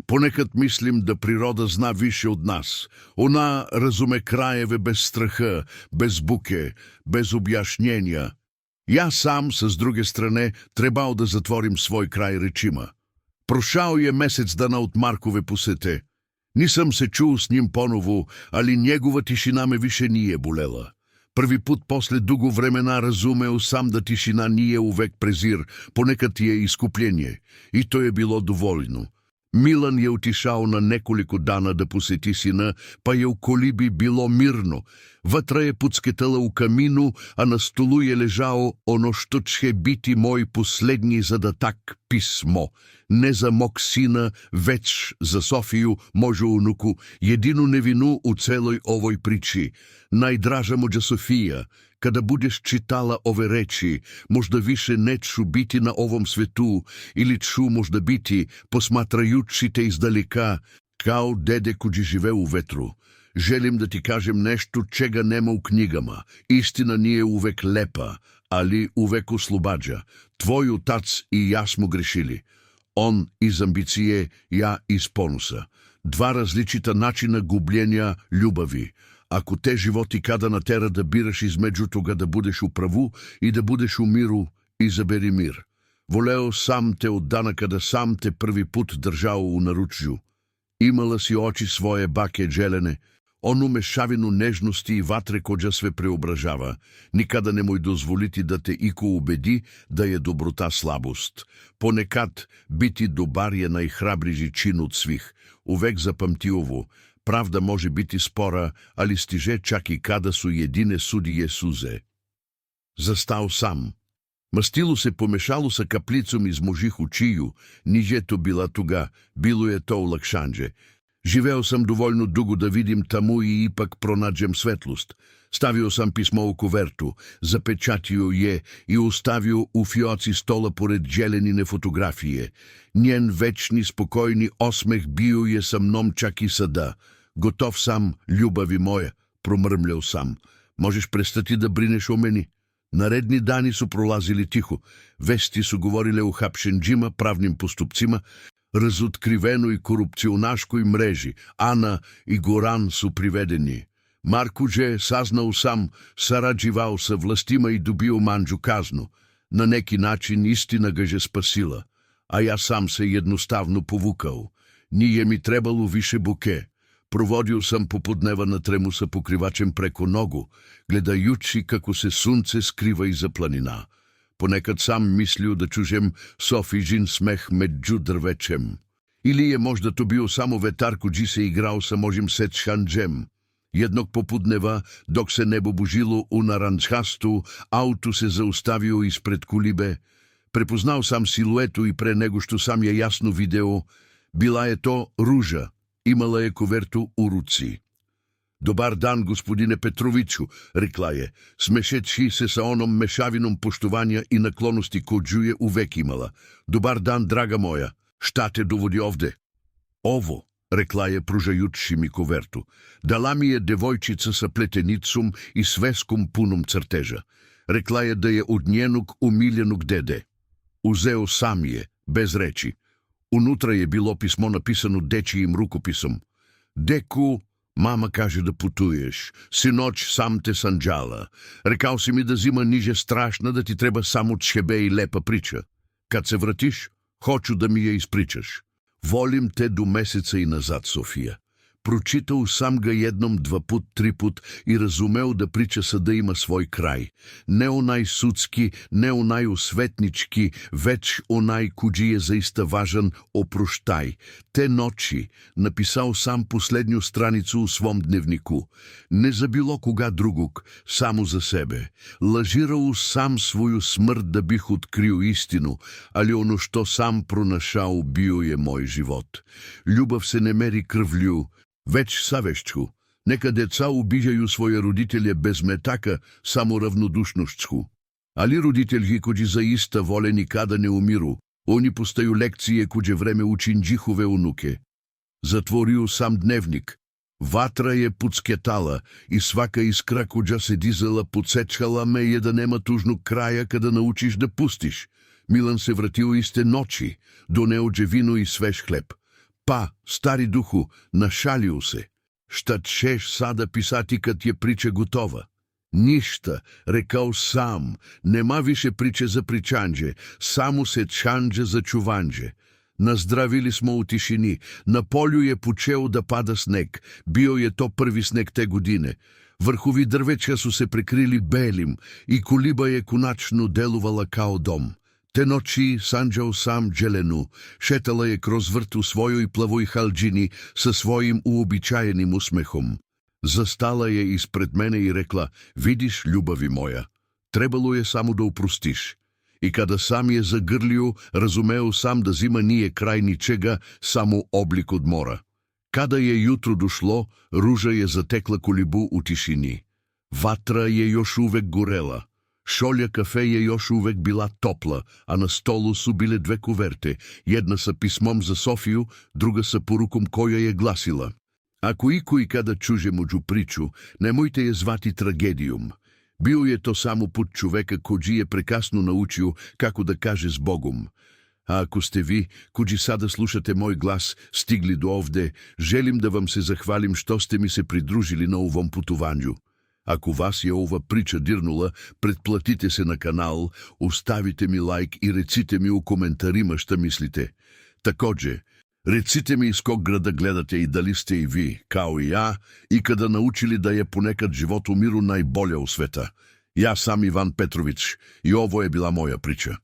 Ponekad mislim da priroda zna više od nas. Ona razume krajeve bez straha, bez buke, bez objašnjenja. Ja sam, sa s druge strane, trebao da zatvorim svoj kraj rečima. Prošao je mesec dana od Markove posete. Nisam se čuo s njim ponovo, ali njegova tišina me više nije bolela. Prvi put posle dugo vremena razumeo sam da tišina nije uvek prezir, ponekad je iskupljenje. I to je bilo dovoljno. Milan je otišao na nekoliko dana da poseti sina, pa je u kolibi bilo mirno. Vatra je pucketala u kaminu, a na stolu je ležao ono što će biti moj poslednji zadatak, pismo. Ne za mog sina, već za Sofiju, moju unuku, jedinu nevinu u celoj ovoj priči. Najdraža moja Sofija, kada budeš čitala ove reči, možda više neću biti na ovom svetu, ili ću možda biti, posmatrajući te izdaleka, kao dede koji žive u vetru. Želim da ti kažem nešto čega nema u knjigama. Istina nije uvek lepa, ali uvek oslobađa. Tvoj otac i ja smo grešili. On iz ambicije, ja iz ponosa. 2 različita načina gubljenja ljubavi. Ako te životi kada natera da biraš između toga da budeš u pravu i da budeš u miru, izaberi mir. Voleo sam te od dana kada sam te prvi put držao u naručju. Imala si oči svoje bake Đelene, onu mešavinu nežnosti i vatre koja sve preobražava. Nikada nemoj dozvoliti da te iko ubedi da je dobrota slabost. Ponekad biti dobar je najhrabriji čin od svih. Uvek zapamti ovo. Pravda može biti spora, ali stiže čak i kada su jedine sudije suze. Zastao sam. Mastilo se pomešalo sa kaplicom iz možih učiju, niže to bila tuga, bilo je to olakšanđe. Živeo sam dovoljno dugo da vidim tamu i ipak pronađem svetlost. Stavio sam pismo u kuvertu, zapečatio je i ostavio u fioci stola pored Đelenine fotografije. Njen večni spokojni osmeh bio je sa mnom čak i sada. Gotov sam, ljubavi moja, promrmljao sam. Možeš prestati da brineš o meni? Naredni dani su prolazili tiho. Vesti su govorile o hapšenđima, pravnim postupcima, razotkrivenoj korupcionaškoj mreži. Ana i Goran su privedeni. Marko je, saznao sam, sarađivao sa vlastima i dobio manđu kaznu. Na neki način istina ga je spasila, a ja sam se jednostavno povukao. Nije mi trebalo više buke. Provodio sam popodneva na tremu sa pokrivačem preko nogu, gledajući kako se sunce skriva iza planina. Ponekad sam mislio da čujem Sofijin smeh među drvećem. Ili je možda to bio samo vetar koji se igrao sa mojim sećanđem. Jednog popudneva, dok se nебо божило у наранчасто, auto се zaustavio ispred колибе. Препознал сам силуето и пре него, що сам я ясно видео. Била е то Ружа, имала е коверто у руци. Добар дан, господине Петровичу, рекла е, смешечи се са оном мешавином поштовanja и наклонности коджуе увек имала. Добар дан, драга моя, šta te dovodi ovde? Ovo, rekla je pružajući mi kovertu, dala mi je devojčica sa pletenicom i sveskom punom crteža. Rekla je da je od njenog umiljenog dede. Uzeo sam je, bez reči. Unutra je bilo pismo napisano dečijim rukopisom. Deku, mama kaže da putuješ, sinoć sam te sanđala. Rekao si mi da zima niže strašna, da ti treba samo čebe i lepa priča. Kad se vratiš, hoću da mi je ispričaš. Volim te do meseca i nazad, Sofija. Прочитал сам ga jednom, dva put, tri put i razumeo da priča sada ima svoj kraj. Ne onaj sudski, ne onaj osvetnički, već onaj kuđi je zaista važan oproštaj. Te noći napisao sam posljednju stranicu u svom dnevniku. Ne za bilo koga drugog, samo za sebe. Lažirao sam svoju smrt da bih otkrio istinu, ali ono što sam pronašao bio je moj život. Ljubav se ne meri krvlju, već savešću. Neka deca ubiđaju svoje roditelje bez metaka, samo ravnodušnošću. Ali roditelji koji zaista vole nikada ne umiru, oni postaju lekcije koje vreme uči njihove unuke. Zatvorio sam dnevnik. Vatra je pucketala i svaka iskra koja se dizala podsjećala me je da nema tužnog kraja kada naučiš da pustiš. Milan se vratio iste noći, doneo dževinu i svež hleb. Pa, stari duhu, našalio se. Šta ćeš sada pisati kad je priča gotova? Ništa, rekao sam, nema više priče za pričanđe, samo se čanđe za čuvanđe. Nazdravili smo u tišini, na polju je počeo da pada sneg, bio je to prvi sneg te godine. Vrhovi drveća su se prekrili belim i koliba je konačno delovala kao dom. Te noći sanđao sam Đelenu, šetala je kroz vrt u svojoj plavoj halđini sa svojim uobičajenim usmehom. Zastala je ispred mene i rekla, vidiš, ljubavi moja, trebalo je samo da oprostiš. I kada sam je zagrlio, razumeo sam da zima nije kraj ničega, samo oblik odmora. Kada je jutro došlo, Ruža je zatekla kolibu u tišini. Vatra je još uvek gorela. Šolja kafe je još uvek bila topla, a na stolu su bile dve kuverte, jedna sa pismom za Sofiju, druga sa porukom koja je glasila. Ako iko i kada čuže mođu priču, nemojte je zvati tragedijom. Bio je to samo put čoveka koji je prekasno naučio kako da kaže s Bogom. A ako ste vi, koji sada slušate moj glas, stigli do ovde, želim da vam se zahvalim što ste mi se pridružili na ovom putovanju. Ako vas je ova priča dirnula, pretplatite se na kanal, ostavite mi like i recite mi u komentarima šta mislite. Takođe, recite mi iz kog grada gledate i da li ste i vi, kao i ja, ikada naučili da je ponekad život u miru najbolja u sveta. Ja sam Ivan Petrović i ovo je bila moja priča.